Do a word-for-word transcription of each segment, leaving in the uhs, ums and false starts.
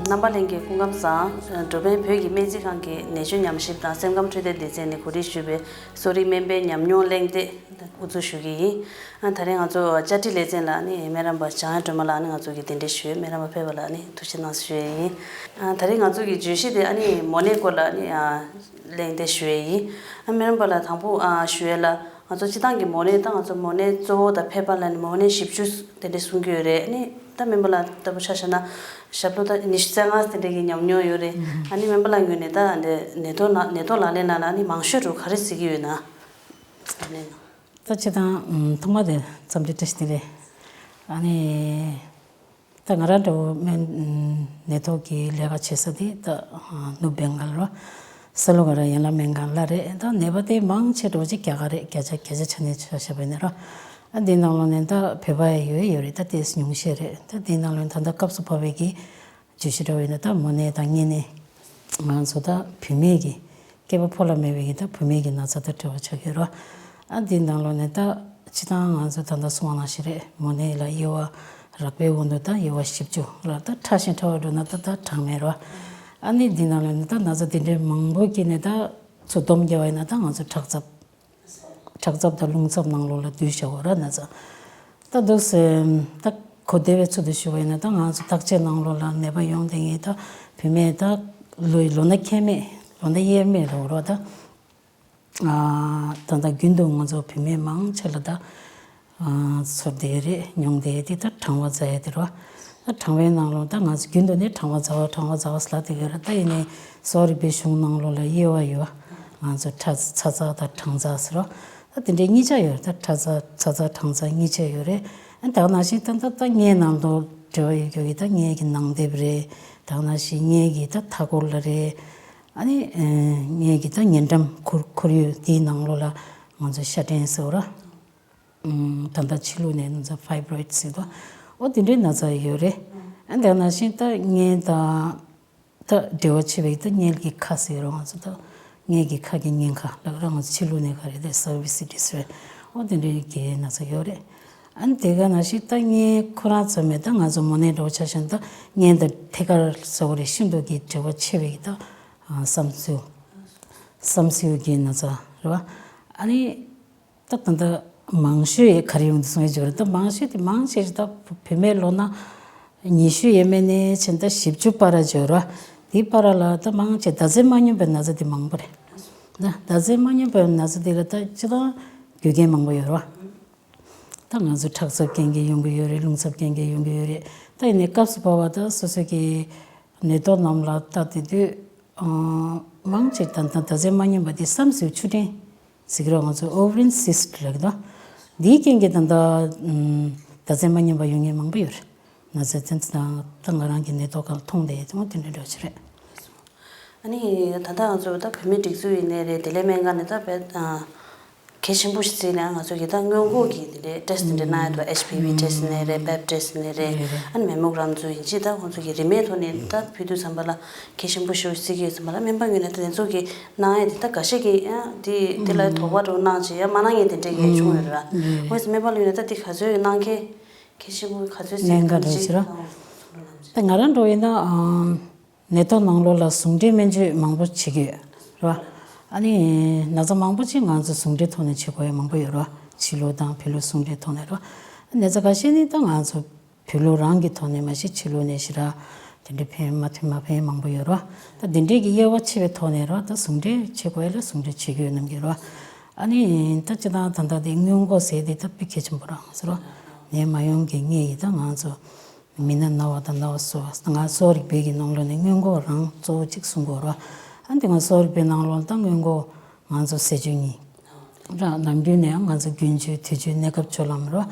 རྣམ་པ་ལྷན་རྒྱས་སྐུ་ཁམས་བཟང་། འགྲོ་ཕན་བོད་ཀྱི་སྨན་རྩིས་ཁང་གི་ནད་བཅོས་ཉམས་ཞིབ་དང་སེམས་ཁམས་འཕྲོད་བསྟེན་སྡེ་ཚན་ནས་གོ་སྒྲིག་ཞུས་པའི་གསོ་རིག་སྨན་པའི་ཉམས་མྱོང་གླེང་སྟེགས་དབུ་འཛུགས་ཞུ་གི་ཡིན། ཨ་ད་རེས་ང་ཚོ་བཅར་འདྲི་ལེ་ཚན་ལ་ནི་སྨན་རམས་པ་འཇམ་དབྱངས་སྒྲོལ་མ་ལགས་ནི་ང་ཚོ་གི་གདན་འདྲེན་ཞུས། སྨན་རམས་པ་ཕེབས་པ་ལ་ནི་ཐུགས་རྗེ་གནང་ཞུ་ཡས་ཡིན། ཨ་ད་རེས་ང་ཚོ་གི་བརྗོད་གཞི་དེ་ཨ་ནི་མོ་ནད་སྐོར་ལ་ནི་ཨ་གླེང་སྟེགས་ཞུ་ཡས་ཡིན། ཨ་སྨན་རམས་པ་ལགས་དང་པོ་ཨ་ཞུ་ཡས་ལ། ང་ཚོ་སྤྱི་བཏང་གི་མོ་ནད་དང་ང་ཚོ་མོ་ནད་གཙོ་བོ་དང་ཕལ་པ་ལ་ནི་མོ་ནད་བཞི་བཅུ་དེ་འདྲས་གསུང་གི་ཡོད་རེད། ཨ་ནི་ད་སྨན་པ་ལགས་ལྟ་བུ་ཆ་བཞག་ན་ཞབས་ལོ་ད་ཉི་ཤུ་རྩ་ལྔ་དེ་འདྲས་ཀྱི་ཉམས་མྱོང་ཡོད་རེད། ཨ་ནི་སྨན་པ་ལགས་ངོས་ནས་ད་འདི་ནད་ཐོག་ན་ནད་ཐོག་ལག་ལེན་ནང་ལ་ནི་མང་ཤོས་རུ་ག་རེ་གཟིགས་ཀྱི་ཡོད་ན། ད་སྤྱི་བཏང་ཐོག་མ་དེ་འཚམས་འདྲི་བཀྲ་ཤིས་བདེ་ལེགས། ཨ་ནི། ད་ང་རང་འདྲ་བོ་སྨན་ནད་ཐོག་གི་ལས་ཀ་བྱེད་ས་དེ་ད་ནུབ་བེང་གལ་རོ། ས་ལུ་ག་ར་ཡན་ལ་སྨན་ཁང་ལ་རེད། ད་ནད་པ་དེ་མང་ཆེ་འགྲོ་ཅིག་རྒྱ་གར་རེད། བརྒྱ་ཆ་བརྒྱ་ཆ་ཆ་ནས་ཆ་བཞག་པ་ཡིན་ན་རོ། ཨ་འདི་ནང་ལོགས་ནས་ད་བོད་པ་ཡོད་ཡོད་རེད། ད་དེ་ཉུང་ཤས་རེད། ད་འདི་ནང་ལོགས་ནས་ད་ལྟ་སྐབས་སུ་བབས་པའི་གི་བརྗོད་གཞི་འདྲ་བོ་ཡིན་ན་ད་མོ་ནད་དང་གཉན་ནད། ང་ཚོ་ད་བུད་མེད་ཀྱི་སྐྱེས་པ་ཕོ་ལ་མེད་པའི་གི་ད་བུད་མེད་ཀྱི་ན་ཚ་དང་འབྲེལ་བ་ཆགས་ཡོད་རོ། ཨ་འདི་ནང་ལོགས་ནས་ད་སྤྱི་བཏང་ང་ཚོ་ད་ལྟ་གསུངས་པ་ནང་བཞིན་རེད། མོ་ནད་ལ་དབྱེ་བ་རགས་པའི་དབང་དུ་ད་དབྱེ་བ་བཞི་བཅུ་ལ་ད་ཕྲ་ཞིང་ཕྲ་བ་འགྲོ་ན་ད་ད་གྲངས་མེད་རོ། ཨ་ནི་འདི་ནང་ལོགས་ནས་ད་ན་ཚ་དེ་འདྲའི་མང་པོ་སྐྱེས་ནས་ད་ཚུར་སྡོམ་རྒྱག་པ་ཡིན་ན་ད་ང་ཚོ་ཁྲག་རྩ། ཁྲག་རྩ་དང་རླུང་རྩ་ནང་ལོགས་ལ་བསྡུས་བཞག་པ་ར་ན་ཚ། ད་འདུག་སེ། ད་གོ་བདེ་བའི་ཚུལ་དུ་ཞུ་བ་ཡིན་ན་ད་ང་ཚོ་བརྟག་དཔྱད་ནང་ལོགས་ལ་ནད་པ་ཡོང་བསྡད་མཁན་ད་བུད་མེད་ད་ལོ་ལོ་ན་ཁྱད་མེད་ལོ་ན་དབྱེར་མེད་རོ་རོ་ད། ད་ལྟ་རྒྱུན་དུ་ང་ཚོ་བུད་མེད་མང་ཆེ་ལ་ད་ཚོར་བསྡད་རེད། མྱོང་བསྡད་དེ་ད་གྲང་བ་ཟ་ཡ་དེ་རོ། ད་གྲང་བའི་ནང་ལོགས་ད་ང་ཚོ་རྒྱུན་དུ་ནས་གྲང་བ་ཟ་བ་གྲང་བ་ཟ་བ་ཟ་དེ་ག་ར་ད་ཡིན་ནའི་གསོ་བ་རིག་པའི་གཞུང་ནང་ལོགས་ལ་དབྱེ་བ་ཡོད། ང་ཚོ་ཚ་ཚ་ཚ་དང་གྲང་ཚ་ཟེར་རོ། ད་དེ་འདྲའི་གཉིས་ཆ་ཡོད་རེད། ད་ཚ་ཚ་ཚ་ཚ་གྲང་ཚ་གཉིས་ཆ་ཡོད་རེད། ཨ་ད་ག་ནང་བཞིན་ད་ད་ད་མངལ་ནང་དུ་འབྲེལ་བ་ཡོད་རྒྱུ་གི་ད་མངལ་གྱི་ནང་དེབ་རེད། ད་ག་ནང་བཞིན་མངལ་གྱི་ད་མཐའ་འཁོར་ལ་རེད། ཨ་ནི་མངལ་གྱི་ད་ཉེ་འགྲམ་ཁོར་ཁོར་ཡུག་དེའི་ནང་ལོགས་ལ་ང་ཚོ་ཤ་སྐྲན་ཟེར་བ་ར། ད་ལྟ་ཕྱི་ལུགས་ནས་ང་ཚོ་ཕའི་བྷ་རོ་ཡིཌ་ཟེར་དོ། ཨོ་དེ་འདྲའི་ན་ཚ་ཡོད་རེད། ཨ་ད་ག་ནང་བཞིན་ད་མངལ་དང་། ད་འབྲེལ་བ་ཆེ་བའི་ད་མངལ་གྱི་ཁ་ཟེར་རོ། ང་ཚོ་ད་མངལ་གྱི་ཁ་གི་ཉེན་ཁ་ལབ་ར། ང་ཚོ་ཕྱི་ལུགས་ནས་ག་རེ་ད་སར་བི་སི་ཊི་ཟེར། ཨོ་དེ་འདྲའི་གི་ན་ཚ་ཡོད་རེད། ཨ་ནི་དེ་ག་ནང་བཞིན་ད་མངལ་ཁོ་རང་ཙམ་མེད། ད་ང་ཚོ་མོ་ནད་འདྲ་བོ་ཆ་བཞག་ན་ད་མངལ་དང་ཐད་ཀར་ཟེར་བ་རེད། ཤིན་ཏུ་གི་འབྲེལ་བ་ཆེ་བའི་ད་བསམ་ཚུལ། བསམ་ཚུལ་གྱི་ན་ཚ་རེད་བ། ཨ་ནི། ད་ད་ལྟ་མང་ཤོས་ཡས་ག་རེ་ཡོང་འདུག་གསུང་ཡས་འབྱོར་རེད། ད་མང་ཤོས་དེ་མང་ཆེ་ད་བུད་མེད་ལོ་ན་ཉི་ཤུ་ཡས་མས་ནས་བྱས་ད་བཞི་བཅུ་བར་ར་འབྱོར་ར། དེའི་བར་ར་ལ་ད་མང་ཆེ་ཟླ་ཚེས་མ་སྙོམས་པའི་ན་ཚ་དེ་མང་པོ་རེད། ད་ཟླ་ཚེས་མ་སྙོམས་པའི་ན་ཚ་དེ་ལ་ད་སྤྱི་བཏང་རྒྱུ་རྐྱེན་མང་པོ་ཡོད་ར། ད་ང་ཚོ་ཁྲག་འཚབ་རྐྱེན་གྱིས་ཡོང་གི་ཡོད་རེད། རླུང་འཚབ་རྐྱེན་གྱིས་ཡོང་གི་ཡོད་རེད། ད་ཡིན་ནའི་སྐབས་སུ་བབས་པ་ད་སོ་སོ་གི་ནད་ཐོག་རྣམས་ལ་ལྟ་དེ་དུས། མང་ཆེ་ད་ལྟ་ཟླ་ཚེས་མ་སྙོམས་པ་དེ་བསམ་སེའུ་ཆུ་ཕྲན་ཟེར་གི་རེད། ང་ཚོ་ཨོ་ཝ་རིན་སིསཊ་ལབ་ཀྱི་འདུག་འདིའི་རྐྱེན་གྱིས་ད་ལྟ་ཟླ་ཚེས་མ་སྙོམས་པ་ཡོང་མཁན་མང་པོ་ཡོད་རེད། ན་ཚ་དེ་ད་ང་རང་གི་ནད་ཐོག་སྒང་ལ་མཐོང་བསྡད་ཡོད་དེ་དེ་འདྲ་འདྲ་ཅིག་རེད། ཨ་ནི་ད་ལྟ་ང་ཚོ་ད་བུད་མེད་སྒྲིག་འཛུགས་ཡིན་ནའི་རེད། བདེ་ལེགས་སྨན་ཁང་ནས་ད་བད། གལ་ཆེན་པོ་ཞིག་བརྩིས་ནས་ང་ཚོ་གི་ད་སྔོན་འགོག་གི་དེ་འདྲའི་ཊེ་སི་ཊི་དེ་འདྲ་གནང་ཡ་འདུག་ཨེཆ་པི་ཝི་ཊེ་སི་ཊི་ནས་རེད། པེབ་ཊེ་སི་ཊི་ནས་རེད། ཨ་ནི་མེ་མོ་གྷ་རམ་ཚོ་ཡིན་གཅིག་ད་ཁོང་ཚོ་གི་རིན་མེད་ཐོག་ནས་ད་ཕུལ་དུས་ཙམ་པ་ལ་གལ་ཆེན་པོ་ཞེ་པོ་བརྩི་གི་ཡོད་ཙམ་པ་ལ། སྨན་པ་ངོས་ནས་ད་དེ་ཚོ་གི་གནང་ཡ་དེ་ད་འགའ་ཤས་ཀྱིས་ཡང་དེ་དེ་ལ་དོགས་པ་འདྲ་བོ་གནང་བྱས་ཡང་མ་གནང་མཁན་དེ་འདྲ་གི་བྱུང་ཡོད་རེད། འོན་ཀྱང་སྨན་པ་ལ་ཡིན་ན་ད་དེ་ག་ཚོད་གནང་མཁན་གལ་ཆེན་པོ་ག་ཚོད་ཟིན་གནད་འགག་ག་རེད་ཅིག་ཟེར་ན། ད་ང་རང་འདྲ་བོ་ཡིན་ན། ནད་ཐོག་ནང་ལོགས་ལ་ཟུངས་འབྲེལ་སྨན་བཅོས་མང་པོ་བྱེད་ཀྱི་ཡོད་རེད་བ། ཨ་ནི་ན་ཚ་མང་པོ་ཅིག་ང་ཚོ་ཟུངས་འབྲེལ་ཐོག་ནས་བྱེད་དགོས་ཡ་མང་པོ་ཡོད་རེད་བ། ཕྱི་ལུགས་དང་བོད་ལུགས་ཟུངས་འབྲེལ་ཐོག་ནས་རེད་བ། ན་ཚ་ཁ་ཤས་ནི་ད་ང་ཚོ་བོད་ལུགས་རང་གི་ཐོག་ནས་མ་གཞི་ཕྱི་ལུགས་ནས་ཞེ་དྲག་དེ་འདྲའི་ཕན་མ་ཐོན་མ་ཕན་མང་པོ་ཡོད་རེད་བ། ད་དེ་འདྲའི་གི་དབྱེ་བ་ཕྱེ་བའི་ཐོག་ནས་རེད་བ། ད་ཟུངས་འབྲེལ་བྱེད་དགོས་ཡ་ལ་ཟུངས་འབྲེལ་བྱེད་ཀྱི་ཡོད་རྣམས་ཀྱི་རེད་བ། ཨ་ནི་ད་སྤྱིར་བཏང་ད་ལྟ་དེ་སྔོན་འགོག་ཟེར་དེ་ད་དཔེ་གལ་ཆེན་པོ་རང་ཟེར་བ། ནད་མ་ཡོང་གི་ངེས་ཡིན་ད་ང་ཚོ། མི་སྣ་ན་བ་དང་ན་བ་གསོ་བ། ང་གསོ་བ་རིག་པའི་གི་ནང་ལོགས་ནས་སྔོན་འགོག་རང་གཙོ་བོ་གཅིག་གསུང་དགོས་རེད། ཨ་འདི་ང་གསོ་བ་རིག་པའི་ནང་ལོགས་ད་སྔོན་འགོག་ང་ཚོ་ཟས་སྤྱོད་གཉིས་ར། ནམ་རྒྱུན་ནས་ང་ཚོ་རྒྱུན་སྤྱོད་དུས་སྤྱོད་གནས་སྐབས་སྤྱོད་ལམ་རེད།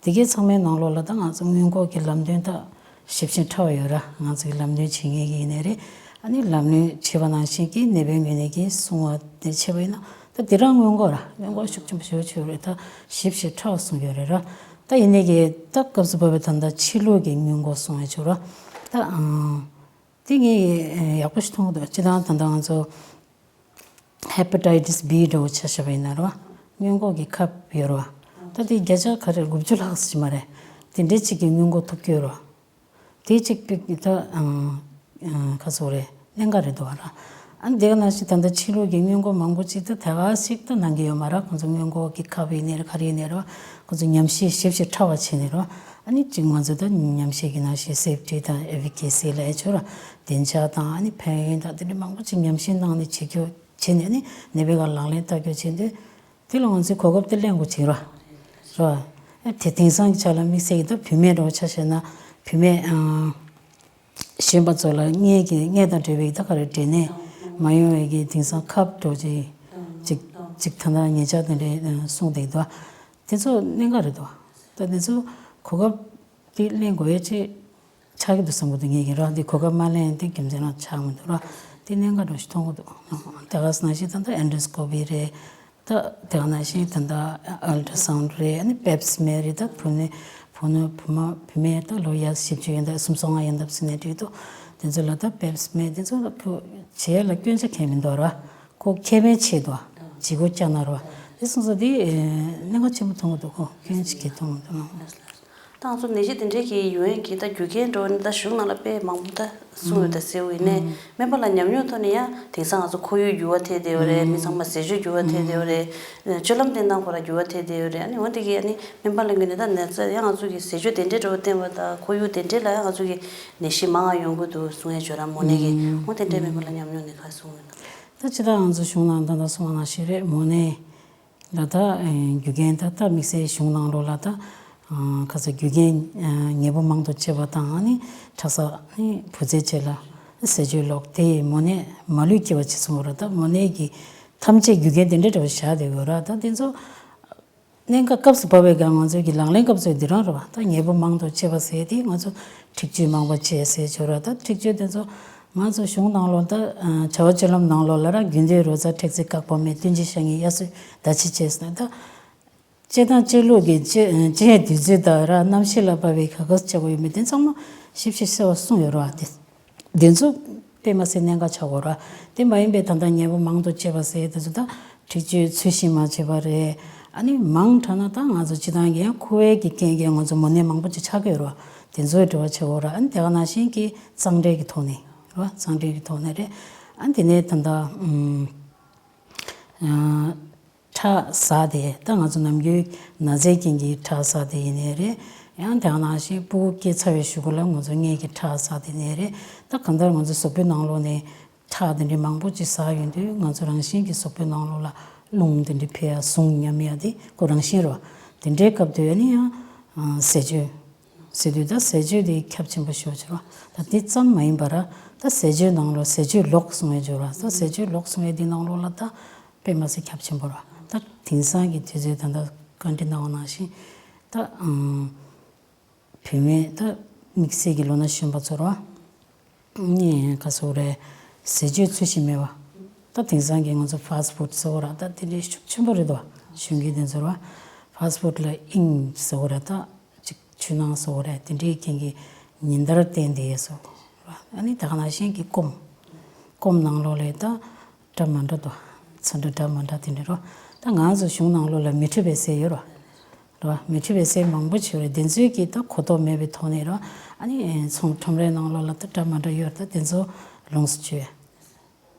དེ་གའི་ཚང་མའི་ནང་ལོགས་ལ་ད་ང་ཚོ་སྔོན་འགོག་གི་ལམ་སྟོན་ད་ཞིབ་ཅིང་ཕྲ་བ་ཡོད་ར། ང་ཚོ་གི་ལམ་སྟོན་བྱེད་མཁན་གྱི་ཡིན་ནའི་རེད། ཨ་ནི་ལམ་སྟོན་བྱེད་པ་ནང་བཞིན་གྱི་ནད་པའི་ངོས་ནས་ཀྱི་གསུང་བ་དེ་བྱས་པ་ཡིན་ན། ད་དེ་རང་སྔོན་འགོག་ར། སྔོན་འགོག་ཤུགས་ཆེན་པོ་ཞེ་པོ་ཅིག་ཡོད་རེད། ད་ཞིབ་ཞིབ་ཕྲ་བ་གསུངས་ཡོད་རེད་ར། ད་ཡིན་ནའི་གི་ད་སྐབས་སུ་བབས་པའི་ད་ལྟ་ཕྱི་ལུགས་ཀྱི་སྔོན་འགོག་གསུང་ཡ་ཅིག་ར། ད་ཨང་། དེ་ངས་ཡག་པོ་ཞིག་མཐོང་གི་འདུག་སྤྱིར་བཏང་ད་ལྟ་ང་ཚོ་ ཧེ་པ་ཊའི་ཊི་སི་བྷི་འདྲ་བོ་ཆ་བཞག་པ་ཡིན་ན་རེད་བ། སྔོན་འགོག་གི་ཁབ་ཡོད་རེད་བ། ད་དེ་བརྒྱ་ཆ་ག་རེ་དགུ་བཅུ་ལྷག་ཙམ་ཞིག་མ་རེད། དེ་འདྲའི་གཅིག་གིས་སྔོན་འགོག་ཐུབ་ཀྱི་ཡོད་རེད་བ། དེ་གཅིག་པའི་ད་ཨང་ཨང་ཁ་སོ་རེད། གནད་འགག་རེད་འདུག་བ་ར། ཨ་ནི་དེ་ག་ནང་བཞིན་ད་ལྟ་ཕྱི་ལོགས་ཀྱི་སྔོན་འགོག་མང་པོ་ཅིག་ད་དེ་ག་ཞིག་ད་གནང་གི་ཡོད་མ་རེད། ཁོང་ཚོ་སྔོན་འགོག་གི་ཁབ་ཡིན་ནའི་རེད། ག་རེ་ཡིན་ནའི་རེད་བ། ཁོང་ཚོ་ཉམས་ཞིབ་ཞིབ་ཞིབ་ཕྲ་བ་བྱས་ནས་རེད་བ། ཨ་ནི་གཅིག་ང་ཚོ་ད་ཉམས་ཞིབ་ཀྱི་ནང་བཞིན་སེབ་ཊི་དང་ཨེ་ཕི་ཀེ་སི་ལབ་ཡ་ཆོག་ར། བདེ་འཇགས་དང་ཨ་ནི་ཕན་ཡོན་དང་དེ་འདྲ་མང་པོ་ཅིག་ཉམས་ཞིབ་གནང་ནས་བྱེད་རྒྱུ་བྱས་ནས། ཨ་ནི་ནད་པའི་སྒང་ལག་ལེན་བསྟར་རྒྱུ་བྱས་ནས། དེ་ལ་ང་ཚོས་གོ་སྐབས་དེ་ལེན་དགོས་ཀྱི་རེད་བ། རེད་བ། དེ་དེང་སང་གི་ཆ་ལ་དམིགས་བསལ་གྱི་ད་བུད་མེད་འདྲ་བོ་ཆ་བཞག་ན། བུད་མེད་ཨང་གཞོན་པ་ཚོ་ལ་མངལ་གྱི་མངལ་དང་འབྲེལ་བའི་ད་ག་རེ་འབྲས་ནད་མ་ཡོང་བའི་གི་དེང་སང་ཁབ་འདྲ་བོ་ཅིག་ཅིག་ཅིག་ད་ལྟ་ཉེ་ཆར་དེ་འདྲའི་གསུངས་བསྡད་འདུག་དེ་ཚོ་གནད་འགག་རེད་འདུག་ད་དེ་ཚོ་གོ་སྐབས་དེ་ལེན་དགོས་ཡ་ཆེད། ཆགས་ཀྱི་འདུག་བསམ་གྱི་འདུག་ངས་ཀྱི་ར། འདི་གོ་སྐབས་མ་ལེན་དེ་རྒྱུ་མཚན་རང་ཆགས་མི་འདུག་ར། དེ་གནད་འགག་འདྲ་ཞིག་མཐོང་གི་འདུག་དེ་ག་ནང་བཞིན་ད་ལྟ་ཨེན་ཌོ་སི་ཀོ་པི་རེད། ད་དེ་ག་ནང་བཞིན་ད་ལྟ་ཨལ་ཊ་སའུན་ཌི་རེད། ཨ་ནི་པེབ་སི་མེར་རེད། ད་བུ་ནི་བུ་ནི་བུ་མ་བུད་མེད་ད་ལོ་ཡ་བཞི་བཅུ་ཡན་འདབ་སུམ་ཅུ་སོ་ལྔ་ཡན་འདབ་ཟེར་ནས་བྲིས་འདུག་དེ་ཚོ་ལ་ད་པེབ་སི་མེར་དེ་ཚོ་ལ་ཁོ་བྱེད་ཡ་ལ་སྐྱོན་ཆ་གང་ཡང་མི་འདུག་ར། ཁོ་ཁེ་ཕན་ཆེད་དུ་བྱེད་སྒོ་བསྐྱངས་གནང་རོགས། དེ་སོང་ཙང་དེ་གནད་འགག་ཆེན་པོ་མཐོང་གི་འདུག་ཁོ་སྐྱོན་ཆ་གང་མཐོང་མི་འདུག་ད་ང་ཚོ་ནད་གཞི་དེ་འདྲའི་གི་ཡོང་ཡས་ཀྱི་ད་རྒྱུ་རྐྱེན་འདྲ་བོ་ནི་ད་གཞུང་ནང་ལ་དཔེ་མང་པོ་ད་གསུངས་ཡོད་ད་ཟེར་བ་ཡིན་ནའི། སྨན་པ་ལ་ཉམས་མྱོང་ཐོག་ནས་ཡང་དེང་སང་ང་ཚོ་ཁོར་ཡུག་འགྱུར་བ་ཐེབས་བསྡད་ཡོད་རེད། མི་ཚང་མ་ཟས་སྤྱོད་འགྱུར་བ་ཐེབས་བསྡད་ཡོད་རེད། སྤྱོད་ལམ་བསྟེན་སྟངས་ཁོ་རང་འགྱུར་བ་ཐེབས་བསྡད་ཡོད་རེད། ཨ་ནི་འོ་དེ་གི་ཨ་ནི་སྨན་པ་ལ་ངོས་ནས་ད་ནད་ཚ་ཡང་ང་ཚོ་གི་ཟས་སྤྱོད་དེ་འདྲའི་འདྲ་བོ་བསྟེན་པ་དང་ཁོར་ཡུག་དེ་འདྲའི་ལ་ཡང་ང་ཚོ་གི་ནད་གཞི་མང་བ་ཡོང་གི་འདུག་གསུང་ཡས་བྱོས་ར། མོ་ནད་ཀྱི་འོ་དེ་འདྲའི་སྨན་པ་ལ་ཉམས་མྱོང་ནས་ག་གསུང་ཡོད་ན། ད་ཅི་ད་ང་ཚོ་གཞུང་ནང་ད་ད་གསུང་བ་ནང་བཞིན་རེད། མོ་ནད་ལ་ད་རྒྱུ་རྐྱེན་ད་ད་དམིགས་བསལ་གཞུང་ནང་ལོགས་ལ་ད་ཁ་ཚ་རྒྱུ་རྐྱེན་ཉེ་པོ་མང་དུ་སྐྱེས་པ་དང་། ཨ་ནི་ཁྲག་ས་ནི་བུ་ཚའི་ཆེད་ལ་ཟས་སྤྱོད་ལོག་དེ་མོ་ནད་མ་ལུས་སྐྱེ་བ་ཅི་སོང་བ་ར། ད་མོ་ནད་ཀྱི་ཐམས་ཅད་རྒྱུ་རྐྱེན་དེ་འདྲ་འདྲ་བོ་བཞག་བསྡད་ཡོད་ར། ད་དེ་ཚོ་གནད་འགག་སྐབས་སུ་བབས་པའི་སྒང་ང་ཚོའི་གི་ལག་ལེན་སྐབས་སུ་འདི་རང་རེད་བ། ད་ཉེ་པོ་མང་དུ་སྐྱེས་པ་ཟེར་དེ་ང་ཚོ་འཁྲིག་སྤྱོད་མང་པོ་བྱས་ཟེར་བྱོས་ར། ད་འཁྲིག་སྤྱོད་དེ་ཚོ་ང་ཚོ་གཞུང་ནང་ལོགས་ད་བྱ་བ་སྤྱོད་ལམ་ནང་ལོགས་ལ་ར། རྒྱུན་མཐུད་རོལ་རྩེད་མཁྲེགས་འཛིན་བཀག་སྤོ་མེད། བསྟུན་གཅིན་བཤལ་ཉལ་དབྱར་གསོལ་ཟླ་གཅིག་བཅས་ཟེར་ན། ད་སྤྱིར་བཏང་སྤྱི་ལུགས་ཀྱི་སྤྱི་སྤྱི་ཡའི་དུས་ཚོད་དང་ར། གནམ་གཤིས་ལ་བབས་པའི་ག་ག་སུ་བྱེད་དགོས་ཡོད་མེད་དེ་ཚང་མ་ཞིབ་ཞིབ་གསལ་བོ་གསུངས་ཡོད་རེད་བ། དེ་དེ་ཚོ་དཔེ་མ་སྲིད་གནད་འགག་ཆགས་ཡོད་རེད་བ། དེ་མ་ཡིན་པའི་ད་ལྟ་ཉེ་པོ་མང་དུ་སྐྱེས་པ་ཟེར་དེ་ཚོ་ད་འཁྲིག་སྤྱོད་ཚུལ་བཞིན་མ་བྱས་པ་རེད། ཨ་ནི་མང་དྲགས་ན་ད་ང་ཚོ་སྤྱིར་བཏང་གི་ཡང་ཁུ་བའི་གི་རྐྱེན་གྱིས་ང་ཚོ་མོ་ནད་མང་པོ་ཅིག་ཆགས་ཀྱི་ཡོད་རེད་བ། དེ་ཚོའི་འབྲེལ་བ་ཆགས་ཡོད་རེད་བ། ཨ་ནི་དེ་ག་ནང་བཞིན་གྱི་གཙང་སྦྲ་གི་ཐོག་ནས་རེད་བ། གཙང་སྦྲ་གི་ཐོག་ནས་རེད། ཨ་ནི་དེ་ནས་ད་ལྟ་ཨམ། ཁྲག་ཟགས་ཏེ་ད་ང་ཚོ་ནམ་རྒྱུན་ན་ཚའི་རྐྱེན་གྱིས་ཁྲག་ཟགས་ཏེ་ཡིན་ནའི་རེད། ཡང་དེ་ག་ནང་བཞིན་ཕྲུ་གུ་སྐྱེས་ཚར་བའི་གཞུག་གུ་ལ་ང་ཚོ་མངལ་གྱི་ཁྲག་ཟགས་ཏེ་ཡིན་ནའི་རེད། ད་གང་ལྟར་ང་ཚོ་གཟུགས་པོའི་ནང་ལོགས་ནས་ཁྲག་དེ་འདྲའི་མང་པོ་ཅིག་ཟགས་ཡོང་དུས་ང་ཚོ་རང་བཞིན་གྱིས་གཟུགས་པོའི་ནང་ལོགས་ལ་རླུང་དེ་འདྲའི་འཕེལ་ཡ་ཟུངས་ཉམས་ཡ་དེ་ཁོ་རང་བཞིན་རེད་བ། དེ་འདྲའི་སྐབས་དུ་ཡ་ནི་ཡང་ཟས་སྤྱོད་ཟེར་དུས་ད་ཟས་སྤྱོད་དེ་ཁྱབ་ཆེན་པོ་ཞེ་པོ་ཅིག་རེད་བ། ད་དེ་ཙམ་མ་ཡིན་པ་ར། ད་ཟས་སྤྱོད་ནང་ལོགས་ཟས་སྤྱོད་ལོག་གསུང་ཡ་ཅིག་རེད་བ། ད་ཟས་སྤྱོད་ལོག་གསུང་ཡ་དེ་ནང་ལོགས་ལ་ད་དཔེ་མ་སྲིད་ཁྱབ་ཆེན་པོ་རེད་བ། ད་དེང་སང་གི་དུས་ཚོད་ད་ལྟ་བཀའ་འདྲི་གནང་བ་ནང་བཞིན་ད་ཨང་བུད་མེད་ད་དམིགས་བསལ་གྱི་ལོ་ན་གཞོན་པ་ཚོ་རེད་བ། ནི་ག་ཟེར་དགོས་རེད། ཟས་སྤྱོད་ཚུལ་བཞིན་མེད་པ། ད་དེང་སང་གི་ང་ཚོ་ཕཱ་སི་ཕུཌ་ཟེར་དགོས་རེད། ད་དེ་འདྲའི་ཤུགས་ཆེན་པོ་རེད་འདུག་བ། གཞོན་སྐྱེས་དེ་ཚོར་བ། ཕཱ་སི་ཕུཌ་ལ་དབྱིངས་ཟེར་དགོས་རེད། ད་ཅིག་ཆུ་ནང་ཟེར་དགོས་རེད། དེ་འདྲའི་རྐྱེན་གྱིས་ཉིན་ལྟར་བསྟེན་བསྡད་ཡོད་ཟེར་དགོས་རེད། ཨ་ནི་ད་ག་ནང་བཞིན་གྱི་སྐོམ། སྐོམ་ནང་ལོགས་ལ་ད་འདྲ་མི་འདྲ་འདུག་ཚ་འདྲ་འདྲ་མི་འདྲ་དེ་འདྲ་རེད། ད་ང་ཚོ་གཞུང་ནང་ལོགས་ལ་མི་འཁྲུད་པའི་ཟས་ཡོད་རེད། རེད་བ། མི་འཁྲུད་པའི་ཟས་མང་པོ་ཅིག་རེད། དེ་ཚོའི་གི་ད་གོ་རྟོགས་མེད་པའི་ཐོག་ནས་རེད་བ། ཨ་ནི་ཚོང་ཁྲོམ་རའི་ནང་ལོགས་ལ་ད་འདྲ་མི་འདྲ་ཡོད་རེད། ད་དེ་ཚོ་ལོངས་སུ་སྤྱོད།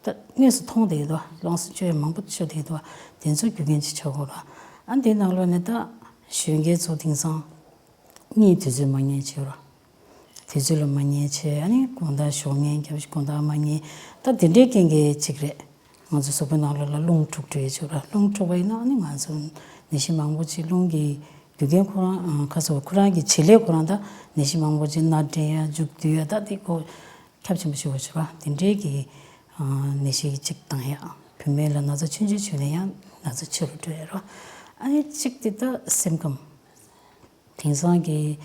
ད་དངོས་སུ་མཐོང་བསྡད་ཡོད་དོ། ལོངས་སུ་སྤྱོད་ཡ་མང་པོ་ཤོར་བསྡད་ཡོད་དོ། དེ་ཚོ་རྒྱུ་རྐྱེན་ཅིག་ཆགས་ཀྱི་ཡོད་རེད། ཨ་ནི་དེའི་ནང་ལོགས་ནས་ད་གཞོན་སྐྱེས་ཚོ་དེང་སང་གཉིད་དུས་ཚོད་མ་ཉལ་བྱེད་རོ། དུས་ཚོད་ལ་མ་ཉལ་བྱེད། ཨ་ནི་དགོང་དག་ཞོགས་ཉལ་རྒྱབ། དགོང་དག་མ་ཉལ། ད་དེ་འདྲའི་རྐྱེན་གྱིས་ཅིག་རེད། ང་ཚོ་གཟུགས་པོའི་ནང་ལོགས་ལ་རླུང་འཁྲུག་འགྲོ་ཡི་ཆོག་ར། རླུང་འཁྲུག་པ་ཡིན་ན་ཨ་ནི་ང་ཚོ་ནད་གཞི་མང་པོ་ཅིག་རླུང་གི་རྒྱུ་རྐྱེན་ཁོ་རང་ཁ་སོ་ཁོ་རང་གི་བྱེད་ལས་ཁོ་རང་ད་ནད་གཞི་མང་པོ་ཅིག་སྣ་འདྲེན་ཡ་མཇུག་བསྡུ་ཡ་ད་དེ་ཁོ་ཁྱབ་ཆེན་པོ་ཞིག་ཡོད་ཆོག་ར། དེ་འདྲའི་གི་ནད་གཞི་གཅིག་བཏང་ཡ། བུད་མེད་ལ་ན་ཚ་ཆུང་ཆུང་བྱུང་ནས་ཡང་ན་ཚ་ཆེ་རུ་འགྲོ་ཡ་ར། ཨ་ནི་གཅིག་དེ་ད་སེམས་ཁམས། དེང་སང་གི་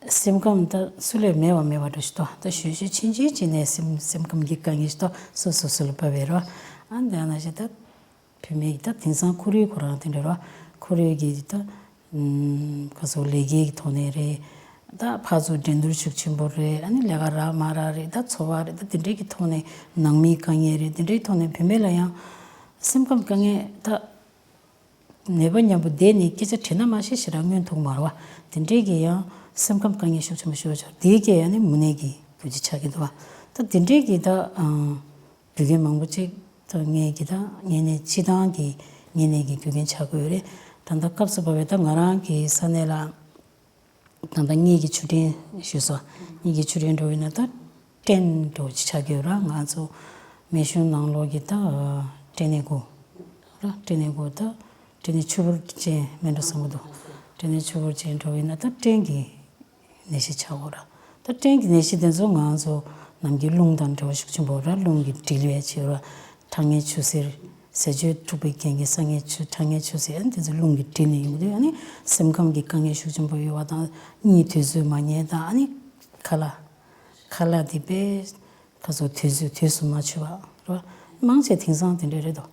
སེམས་ཁམས་ད་སུ་ལས་མེད་པ་མེད་པ་འདྲ་ཞིག་འདུག་ད་གཞོན་གཞོན་ཆུང་ཆུང་ཅིག་ནས་སེམས་སེམས་ཁམས་ཀྱི་དཀའ་ངལ་ཞིག་འདུག་སོ་སོ་སོ་ལ་བབས་པའི་རོ། ཨ་འདི་ན་ཞིག་ད་བུད་མེད་ཀྱི་ད་དེང་སང་ཁོར་ཡུག་ཁོ་རང་དེ་འདྲ་རོ། ཁོར་ཡུག་གི་ད་ཁ་སོ་ལས་ཀའི་ཐོག་ནས་རེད། ད་ཕར་ཚུར་འགྲན་བསྡུར་ཤུགས་ཆེན་པོ་རེད། ཨ་ནི་ལས་ཀ་རག་མ་རག་རེད། ད་འཚོ་བ་རེད། ད་དེ་འདྲའི་གི་ཐོག་ནས་ནང་མིའི་དཀའ་ངལ་རེད། དེ་འདྲའི་ཐོག་ནས་བུད་མེད་ལ་ཡང་ སེམས་ཁམས་དཀའ་ངལ་ད། ནད་པ་མཉམ་པོ་བསྡད་ནས་སྐད་ཆ་དྲིས་ན་མ་ཤེས་ཞེ་དྲག་སྔོན་ཐུག་མ་རེད་བ། དེ་འདྲས་ཀྱི་ཡང་སེམས་ཁམས་དཀའ་ངལ་ཤུགས་ཆེན་པོ་ཤོར་ཆོག་དེའི་སྐད་ཡང་ནི་མུ་ནད་ཀྱི་རྒྱུ་ཆ་ཆགས་ཀྱི་འདུག་བ། ད་དེ་འདྲས་ཀྱི་ད་རྒྱུ་རྐྱེན་མང་པོ་ཅིག་ད་ངས་ཀྱི་ད་ངན་ནད་སྤྱི་བཏང་གི་ངན་ནད་ཀྱི་རྒྱུ་རྐྱེན་ཆགས་ཀྱི་ཡོད་རེད། ད་ལྟ་སྐབས་སུ་བབས་པའི་ད་ང་རང་གི་ས་གནས་ལ། ད་ལྟ་གཉིད་ཀྱི་ཆུ་ཕྲན་ཞུས་སོ། གཉིད་ཀྱི་ཆུ་ཕྲན་འགྲོ་བའི་ན་ད་སྐྲན་འགྲོ་ཅི་ཆགས་ཀྱི་ཡོད་ར། ང་ཚོ་རྨད་གཞུང་ནང་ལོགས་ཀྱི་ད་སྐྲན་ནད་གོ་ར། སྐྲན་ནད་གོ་ད་སྐྲན་ནད་ཆུ་བུར་ཅན་མེད་འགྲོ་བསམ་གྱི་འདུག་སྐྲན་ནད་ཆུ་བུར་ཅན་འགྲོ་བའི་ན་ད་སྐྲན་གྱི་ནད་གཞི་ཆགས་འོ་ར། ད་སྐྲན་གྱི་ནད་གཞི་དེ་ཚོ་ང་ཚོ་ནམ་རྒྱུན་རླུང་དང་འབྲེལ་བ་ཤུགས་ཆེན་པོ་ར། རླུང་གི་དྲིལ་བས་བྱེད་ར། ཁྲག་ངན་ཆུ་སེར། ཟས་སྤྱོད་འཁྲུགས་པའི་རྐྱེན་གྱིས་ས་ངན་ཆུ་ཁྲག་ངན་ཆུ་སེར་ཨ་ནི་དེ་ཚོ་རླུང་གི་དྲིལ་ནས་ཡོང་གི་འདུག་ཨ་ནི་སེམས་ཁམས་ཀྱི་དཀའ་ངལ་ཤུགས་ཆེན་པོ་ཡོད་པ་དང་གཉིད་དུས་ཚོད་མ་ཉལ་དང་ཨ་ནི་ཁ་ལག་ཁ་ལག་དེ་པས་ཁ་སོ་དུས་ཚོད་དུས་སུ་མ་ཆུ་བ་རོ། མང་ཆེ་དེང་སང་དེ་འདྲ་རེད་དོ།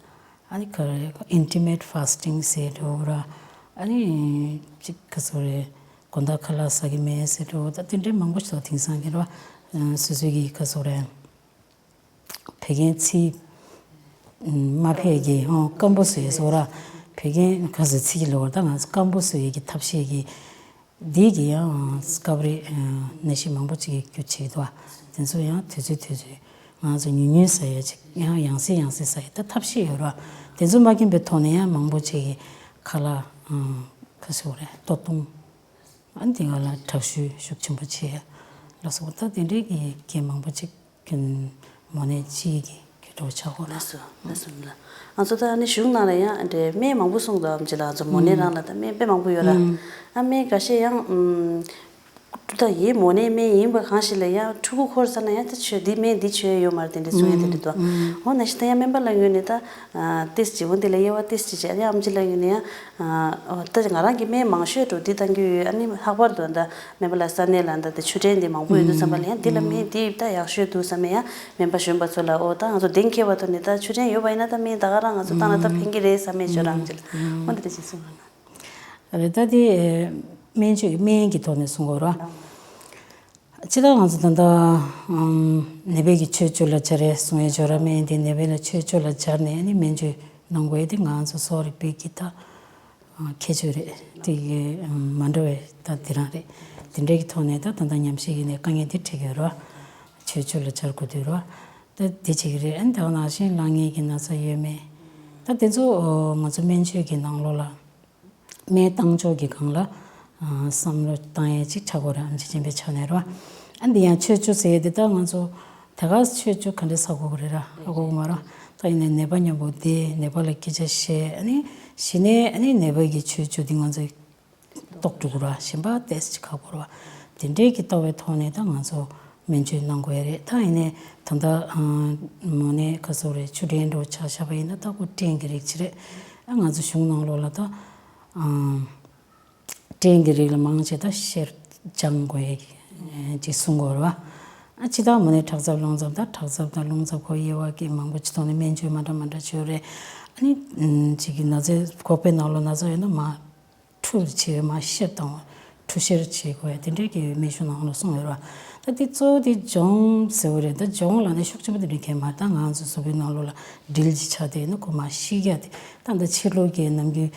ཨ་ནི་ཁ་རེ་intermittent fasting ཟེར་འགྲོ་ར། ཨ་ནི་ཅིག་ཁ་སོ་རེ་དགོང་དག་ཁ་ལག་ཟ་གི་མེད་ཟེར་འགྲོ། ད་དེ་འདྲའི་མང་པོ་ཞིག་དང་དེང་སང་གི་རོ། སོ་སོའི་གི་ཁ་སོ་རེ། བད་ཀན་ཚིལ་མ་ཕེབས་ཀྱི་ཧོ་སྐམ་པོ་བཟོས་སོ་ར། བད་ཀན་ག་ཟེ་ཚིལ་གྱི་ལོ་བར་ད་ང་ཚོ་སྐམ་པོ་བཟོས་ཀྱི་ཐབས་ཤེས་ཀྱི། འདི་གི་ཡང་སྐབས་རེ་ནད་གཞི་མང་པོ་ཅིག་གི་རྒྱུ་བྱེད་ཀྱི་འདུག་བ། དེ་ཚོ་ཡང་དུས་ཚོད་དུས་ཚོད་ང་ཚོ་ཉུང་ཉུང་ཟ་ཡ་ཅིག་ཡང་ཡང་སེ་ཡང་སེ་ཟ་ཡ་ད་ཐབས་ཤེས་ཡོད་ར། དེ་ཚོ་མ་མཁྱེན་པའི་ཐོག་ནས་ཡང་མང་པོ་ཅིག་གི་ཁ་ལག་ཁ་ཤོ་རེ་ལྟོ་སྟོང་། ཨ་ནི་དེ་ག་ལ་དྲག་ཤུལ་ཤུགས་ཆེན་པོ་བྱས་ལ་སོགས་ད་དེ་འདྲའི་གི་རྐྱེན་མང་པོ་ཅིག་གི་མོ་ནད་ཅིག་གི་གི་འགྲོ་ཆགས་གོ་ལ་སོ་ལ་སོ་ལ། ང་ཚོ་ད་ནི་གཞུང་ནང་ལ་ཡང་འདྲའི་སྨན་མང་པོ་གསུངས་འདུག་ཨམ་ཅི་ལ་ང་ཚོ་མོ་ནད་རང་ལ་ད་སྨན་དཔེ་མང་པོ་ཡོད་ར། ཨ་སྨན་འགའ་ཤས་ཡང་ད་ཡིན་མོ་ནད་སྨན་ཡིན་པ་གང་ཞིག་ལ་ཡང་ཕྲུ་གུ་འཁོར་ས་ན་ཡང་ད་ཆོས་འདི་སྨན་འདི་ཆོས་ཡོད་མ་རེད་དེ་འདྲ་གསུང་ཡ་དེ་འདྲ་འདུག་འོ་ན་ཞིག་ད་ཡང་སྨན་པ་ལ་ངོས་ནས་ད། ཏེས་ཅི་འོ་འདི་ལ་དབྱེ་བ་ཏེས་ཅི་བྱས་ཨ་ནི་ཨམ་ཅི་ལ་ཡིན་ན་ཡང་ད་ང་རང་གི་སྨན་མང་ཤོས་འགྲོ་འདི་བཏང་རྒྱུ་ཡོད། ཨ་ནི་ལྷག་པར་དུ་ད་སྨན་པ་ལ་ས་གནས་ལ་ད་ད་ཆུ་ཕྲན་འདི་མང་པོ་ཡོད་དུས་ཙམ་པ་ལ་ཡང་འདི་ལ་སྨན་འདི་ད་ཡག་ཤོས་འདུག་བསམ་ཡ་སྨན་པ་གཞོན་པ་ཚོ་ལ་འོ་ད་ང་ཚོ་གདེང་འཁེལ་བ་ཐོག་ནས་ད་ཆུ་ཕྲན་ཡོད་པ་ཡིན་ན་ད་སྨན་ད་ག་རང་ང་ཚོ་བཏང་ན་ད་ཕན་གི་རེད་བསམ་ཡ་ཅོ་རང་ཅི་ལ་འོ་འདི་ད་ཅི་གསུང་ར་ན། རེད་ད་དེ་སྨན་བཅོས་སྨན་གྱི་ཐོག་ནས་གསུང་དགོས་ར། སྤྱིར་བཏང་ང་ཚོ་ད་ལྟ་ནད་པའི་གི་ཆོས་སྤྱོད་ལ་སྦྱར་རེད་གསུང་ཡས་སྦྱོར་ར་སྨན་དེ་ནད་པའི་ལ་ཆོས་སྤྱོད་ལ་སྦྱར་ནས་ནི་སྨན་བཅོས་གནང་དགོས་དེ་ང་ཚོ་གསོ་རིག་པའི་གི་ད་ཁྱད་ཆོས་རེད་དེ་གི་མ་འདྲ་བའི་ད་དེ་རང་རེད། དེ་འདྲའི་གི་ཐོག་ནས་ད་ད་ལྟ་ཉམས་ཞིབ་ཡིན་ནས་དཀའ་ངལ་དེ་འཕྲད་ཀྱི་ཡོད་ར། ཆོས་སྤྱོད་ལ་སྦྱར་དགོས་དུས་ར་ད་དེ་བྱེད་ཀྱི་རེད། ཨ་ནི་ད་ག་ནང་བཞིན་ལངས་ངེས་ཀྱི་ན་ཚ་ཡོད་མེད་ད་དེ་ཚོ་ང་ཚོ་སྨན་བཅོས་ཀྱི་ནང་ལོགས་ལ། སྨན་བཏང་ཕྱོགས་ཀྱི་སྒང་ལ་བསམ་བློ་བཏང་ཡས་ཅིག་ཆགས་དགོས་རེད། ཨམ་ཆི་ཆེན་པོའི་ཆ་ནས་རོ། ཨ་འདི་ཡང་ཆོས་བཅུ་ཟེར་ཡས་འདི་ད་ང་ཚོ་ད་ག་ཆོས་བཅུ་ག་འདྲས་ཟ་དགོས་ཀྱི་རེད་ར་ཧ་གོ་གི་མ་རོ། ད་ཡིན་ནའི་ནད་པ་མཉམ་པོ་བསྡད་ནད་པ་ལ་སྐད་ཆ་བཤད་ཨ་ནི་གཞི་ནས་ཨ་ནི་ནད་པ་གི་ཆོས་བཅུ་འདི་ང་ཚོ་རྟོགས་འགྲོ་གི་ར་གཞན་པ་ཏོག་ཙམ་ཅིག་ཁག་པོ་ར་དེ་འདྲས་ཀྱི་ལྟ་བའི་ཐོག་ནས་ད་ང་ཚོ་སྨན་བཅོས་གནང་དགོས་ཡ་རེད། ད་ཡིན་ནའི་ད་ལྟ་མོ་ནད་ག་ཚོད་རེད་ཆུ་ཕྲན་འདྲ་ཆགས་བཞག་པ་ཡིན་ན་ད་ཁོ་སྐྲན་གྱི་རིགས་ཅིག་རེད། ཨ་ང་ཚོ་གཞུང་ནང་ལོགས་ལ་ད། སྐྲན་གྱི་རིགས་ལ་མང་ཆེ་ད་གཤེར་སྦྱང་དགོས་ཡ་ཅིག་གསུང་དགོས་རེད་བ། ཨ་ཅི་ད་མོ་ནས་ཁྲག་འཛག་རླུང་འཛག་ད་ཁྲག་འཛག་དང་རླུང་འཛག་ཁོ་དབྱེ་བ་གི་མང་པོ་ཅིག་ཐོག་ནས་སྨན་བཅོས་མ་འདྲ་མ་འདྲ་བྱོས་རེད། ཨ་ནི་ཅིག་གི་ན་ཚའི་ཁོག་པའི་ནང་ལོགས་ན་ཚ་ཡོད་ན་མ་འཁྲུ་བྱེད་མ་གཤེར་དང་འཁྲུ་གཤེར་བྱེད་དགོས་ཡ་དེ་འདྲའི་གི་སྨན་གཞུང་ནང་ལ་གསུངས་ཡོད་རེད་བ། ད་དེ་གཙོ་བོ་དེ་སྦྱོང་ཟེར་བ་རེད། ད་སྦྱོང་ལ་ནི་ཤུགས་ཆེན་པོ་དེ་འདྲ་གས་མ་ད་ང་ཚོ་གཟུགས་པོའི་ནང་ལོགས་ལ་ཌིལ་ཅིག་ཆགས་དེ་ཡིན་ན་ཁོ་མ་ཤི་རྒྱ་དེ་ད་ད་ཕྱི་ལོགས་ཀྱི་ནམ་རྒྱུན།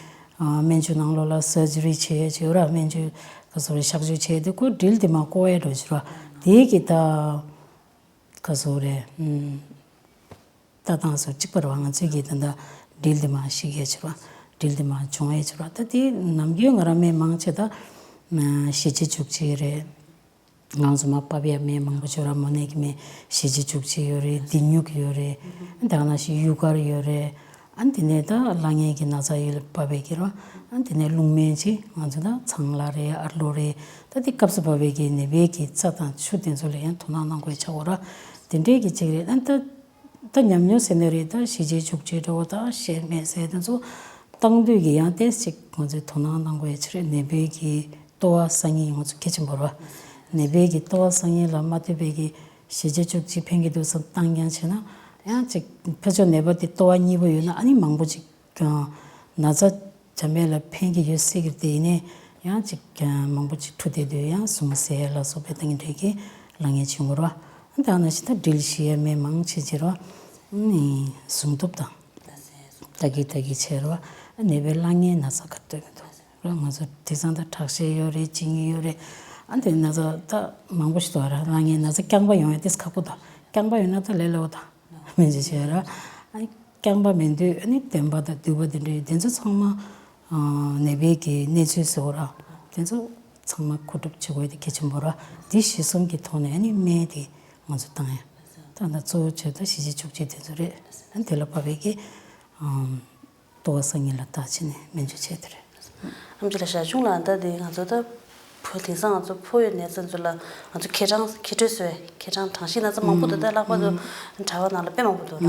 སྨན་བཅོས་ནང་ལོགས་ལ་སར་ཇི་རི་བྱེད་ཡས་ཅིག་ཡོད་ར། སྨན་བཅོས་ག་ཟེར་རེད་གཤག་བཅོས་བྱེད་དེ་ཁོ་ཌིལ་དེ་མ་བཀོག་ཡས་འགྲོ་ཅིག་ར། དེ་གི་ད་ག་ཟེར་རེད། ལྟ་སྟངས་སུ་གཅིག་པ་རེད་བ། ང་ཚོས་གི་ད་ལྟ་ཌིལ་དེ་མ་ཤི་ཡས་ཅིག་ར། ཌིལ་དེ་མ་བྱུང་ཡས་ཅིག་ར། ད་དེ་ནམ་རྒྱུན་ང་རང་སྨན་མང་ཆེ་ད་ཞི་བྱེད་བཅུ་གཅིག་རེད། ང་ཚོ་མ་པ་བའི་སྨན་མང་པོ་བྱོས་ར་མོ་ནད་ཀྱི་སྨན་ཞི་བྱེད་བཅུ་གཅིག་ཡོད་རེད། ལྡེ་སྨྱུག་ཡོད་རེད། ཨ་ད་ག་ནང་བཞིན་གཡུ་དཀར་ཡོད་རེད། ཨ་དེ་ནས་ད་ལངས་ངེས་ཀྱི་ན་ཚ་ཡོད་ལ་པ་བའི་ཀྱི་ར་ཨ་དེ་ནས་རླུང་སྨན་ཅིག་ང་ཚོ་ད་ཚང་ལ་རེད་ཨར་ལོ་རེད། ད་དེ་སྐབས་སུ་བབས་པའི་ཀྱི་ནད་པའི་ཀྱི་རྩ་དང་ཆུ་དེ་ཚོ་ལ་ཡང་དོ་སྣང་གནང་དགོས་ཆགས་འོ་ར། དེ་འདྲའི་ཀྱི་ཅིག་རེད། ཨ་ད་ད་ཉམས་མྱོང་ཟེར་ནས་རེད། ད་ཞི་བྱེད་བཅུ་གཅིག་འདྲ་བོ་ད་གཤེར་སྨན་ཟེར་དེ་ཚོ་བཏང་དུས་ཀྱི་ཡང་ཏོག་ཙམ་ང་ཚོས་དོ་སྣང་གནང་དགོས་ཡ་ཅིག་རེད། ནད་པའི་གི་ལྟོ་བ་བཟའ་མཁན་ང་ཚོ་གལ་ཆེན་པོ་རེད་བ། ནད་པའི་གི་ལྟོ་བ་བཟའ་མཁན་ལ་མ་ལྟོས་པའི་གི་ཞི་བྱེད་བཅུ་གཅིག་ཕན་གྱི་འདུག་བསམ་བཏང་རྐྱང་བྱས་ན་ཡང་ཅིག་ཕར་ཕྱོགས་ནད་པ་དེ་ལྟོ་བ་གཉིས་པོ་ཡོད་ན་ཨ་ནི་མང་པོ་ཅིག་ན་ཚ་འཇམ་པའི་ལ་ཕན་གྱི་ཡོད་སྲིད་ཀྱི་རེད། དེ་ཡིན་ནའི་ཡང་ཅིག་མང་པོ་ཅིག་འཁྲུ་བསྡད་དུས་ཡང་ཟུངས་ཟད་ལ་སོགས་པའི་ད་གིན་འདྲའི་གི་ལངས་ངེས་བྱུང་དགོས་རེད་བ། ད་ནང་བཞིན་ད་ཌིལ་ཞི་ཡ་སྨན་མང་ཆེ་ཆེ་རེད་བ། ཟུངས་སྟོབས་དང་། ད་གི་ད་གི་བྱས་རོ། ནད་པའི་བླ་ངའི་ན་ཚ་ག་ལྟོས་མི་འདུག་ར། ང་ཚོ་དེང་སང་ད་ཁྲག་ཤེད་ཡོད་རེད། གཅིན་སྙི་ཡོད་རེད། ཨ་འདི་ན་ཚ་ད་མང་པོ་ཞིག་འདུག་ར། བླ་ངའི་ན་ཚ་རྐྱང་པ་ཡོང་ཡ་དེ་ཁག་པོ་འདུག་རྐྱང་པ་ཡོད་ན་ད་ལས་སླ་པོ་འདུག་སྨན་བཅོས་བྱས་ར། ཨ་རྐྱང་པ་མེད་དུས་ཨ་ནི་བདེན་པ་དང་སྡུག་པ་དེ་འདྲའི་དེ་ཚོ་ཚང་མ་ནད་པའི་གི་གནས་ཚུལ་བཟོ་ར། དེ་ཚོ་ཚང་མ་གོ་སྒྲུབ་བྱེད་དགོས་དེ་གལ་ཆེན་པོ་ར། དེ་གཞི་གསུམ་གྱི་ཐོག་ནས་ཨ་ནི་སྨན་དེ་ང་ཚོ་བཏང་ཡ། ད་ད་གཙོ་བོ་བྱས་ད་བཞི་བཅུ་བཅུ་གཅིག་དེ་ཚོ་རེད། ཨ་ནི་དེ་ལ་བབས་པའི་གི་ལྟོ་བ་སང་ཉིན་ལ་བརྟག་བྱས་ནས་སྨན་བཅོས་བྱས་དེ་རེད། ཨམ་ཆི་ལགས། ཞར་བྱུང་ལ་ད་དེ་ང་ཚོ་ད་བུ་དེང་སང་ང་ཚོ་ཕོ་ཡོད་ནས་ཚ་ཚོ་ལ་ང་ཚོ་ཁེ་གྲང་ཁེ་སྤྲོད་བཟོས། ཁེ་གྲང་གྲང་ཤིང་ན་ཚ་མང་པོ་འདུག་ད་ལྷག་པར་དུ་གྲྭ་པ་ནང་ལ་དཔེ་མང་པོ་འདུག་ར།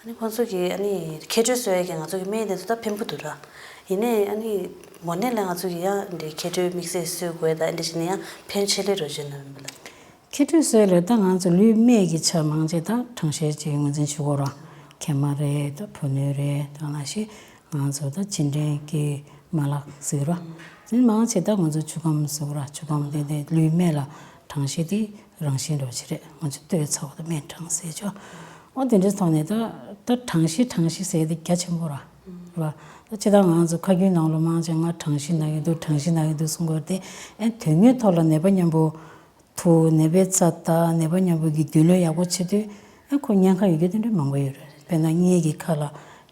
ཨ་ནི་ཁོང་ཚོ་གི་ཨ་ནི་ཁེ་སྤྲོད་བཟོས་ཡས་ཀྱི་ང་ཚོ་གི་སྨན་དེ་ཚོ་ད་ཕན་པོ་འདུག་ར། ཡིན་ནའི་ཨ་ནི་མོ་ནད་ལ་ང་ཚོ་གི་ཡང་འདི་ཁེ་སྤྲོད་དམིགས་བསལ་བཟོས་དགོས་ད་ཨ་འདྲ་བྱས་ནས་ཡང་ཕན་ཆེ་ལེ་རོ་བྱས་ན་མིན་པ་ལ། ཁེ་སྤྲོད་བཟོས་ལ་ད་ང་ཚོ་ལུས་སྨད་ཀྱི་ཆ་མང་ཆེ་ད་གྲང་ཤེད་ཅིག་ངོས་འཛིན་ཞུ་དགོས་ར། མཁལ་མ་རེད། ད་བུ་སྣོད་རེད། ད་ནང་བཞིན་ང་ཚོ་ད་གཅིན་སྒྲིལ་གྱི་མ་ལག་ཟེར་ར། དེ་མང་ཆེ་ད་ང་ཚོ་ཆུ་ཁམས་ཟེར་ར། ཆུ་ཁམས་དེ་དེ་ལུས་སྨད་ལ་གྲང་ཤེད་དེ་རང་བཞིན་འདྲ་བོ་ཅིག་རེད། ང་ཚོ་ལྟོས་ཚ་བ་ད་སྨད་གྲང་ཟེར་ཆོག་འོ་དེ་འདྲའི་ཐོག་ནས་ད་ད་གྲང་ཤེད་གྲང་ཤེད་ཟེར་དེ་རྒྱ་ཆེན་པོ་ར། ར། ད་ཅི་ད་ང་ཚོ་ཁ་རྒྱུན་ནང་ལོ་མང་ཆེ་ང་གྲང་ཤེད་ན་གི་འདུག་གྲང་ཤེད་ན་གི་འདུག་གསུང་གི་ཡོད་རེད་དེ། ཨེ་དོན་དངོས་ཐོག་ལ་ནད་པ་མཉམ་པོ་ཐུག་ནད་པའི་རྩ་དང་ནད་པ་མཉམ་པོ་གི་རྒྱུས་ལོན་ཡག་པོ་བྱེད་དུས་ཨ་ཁོ་གཉན་ཁ་ཡོད་རྒྱུ་དེ་འདྲ་མང་པོ་ཡོད་རེད། དཔེར་ན་མངལ་གྱི་ཁ་ལ་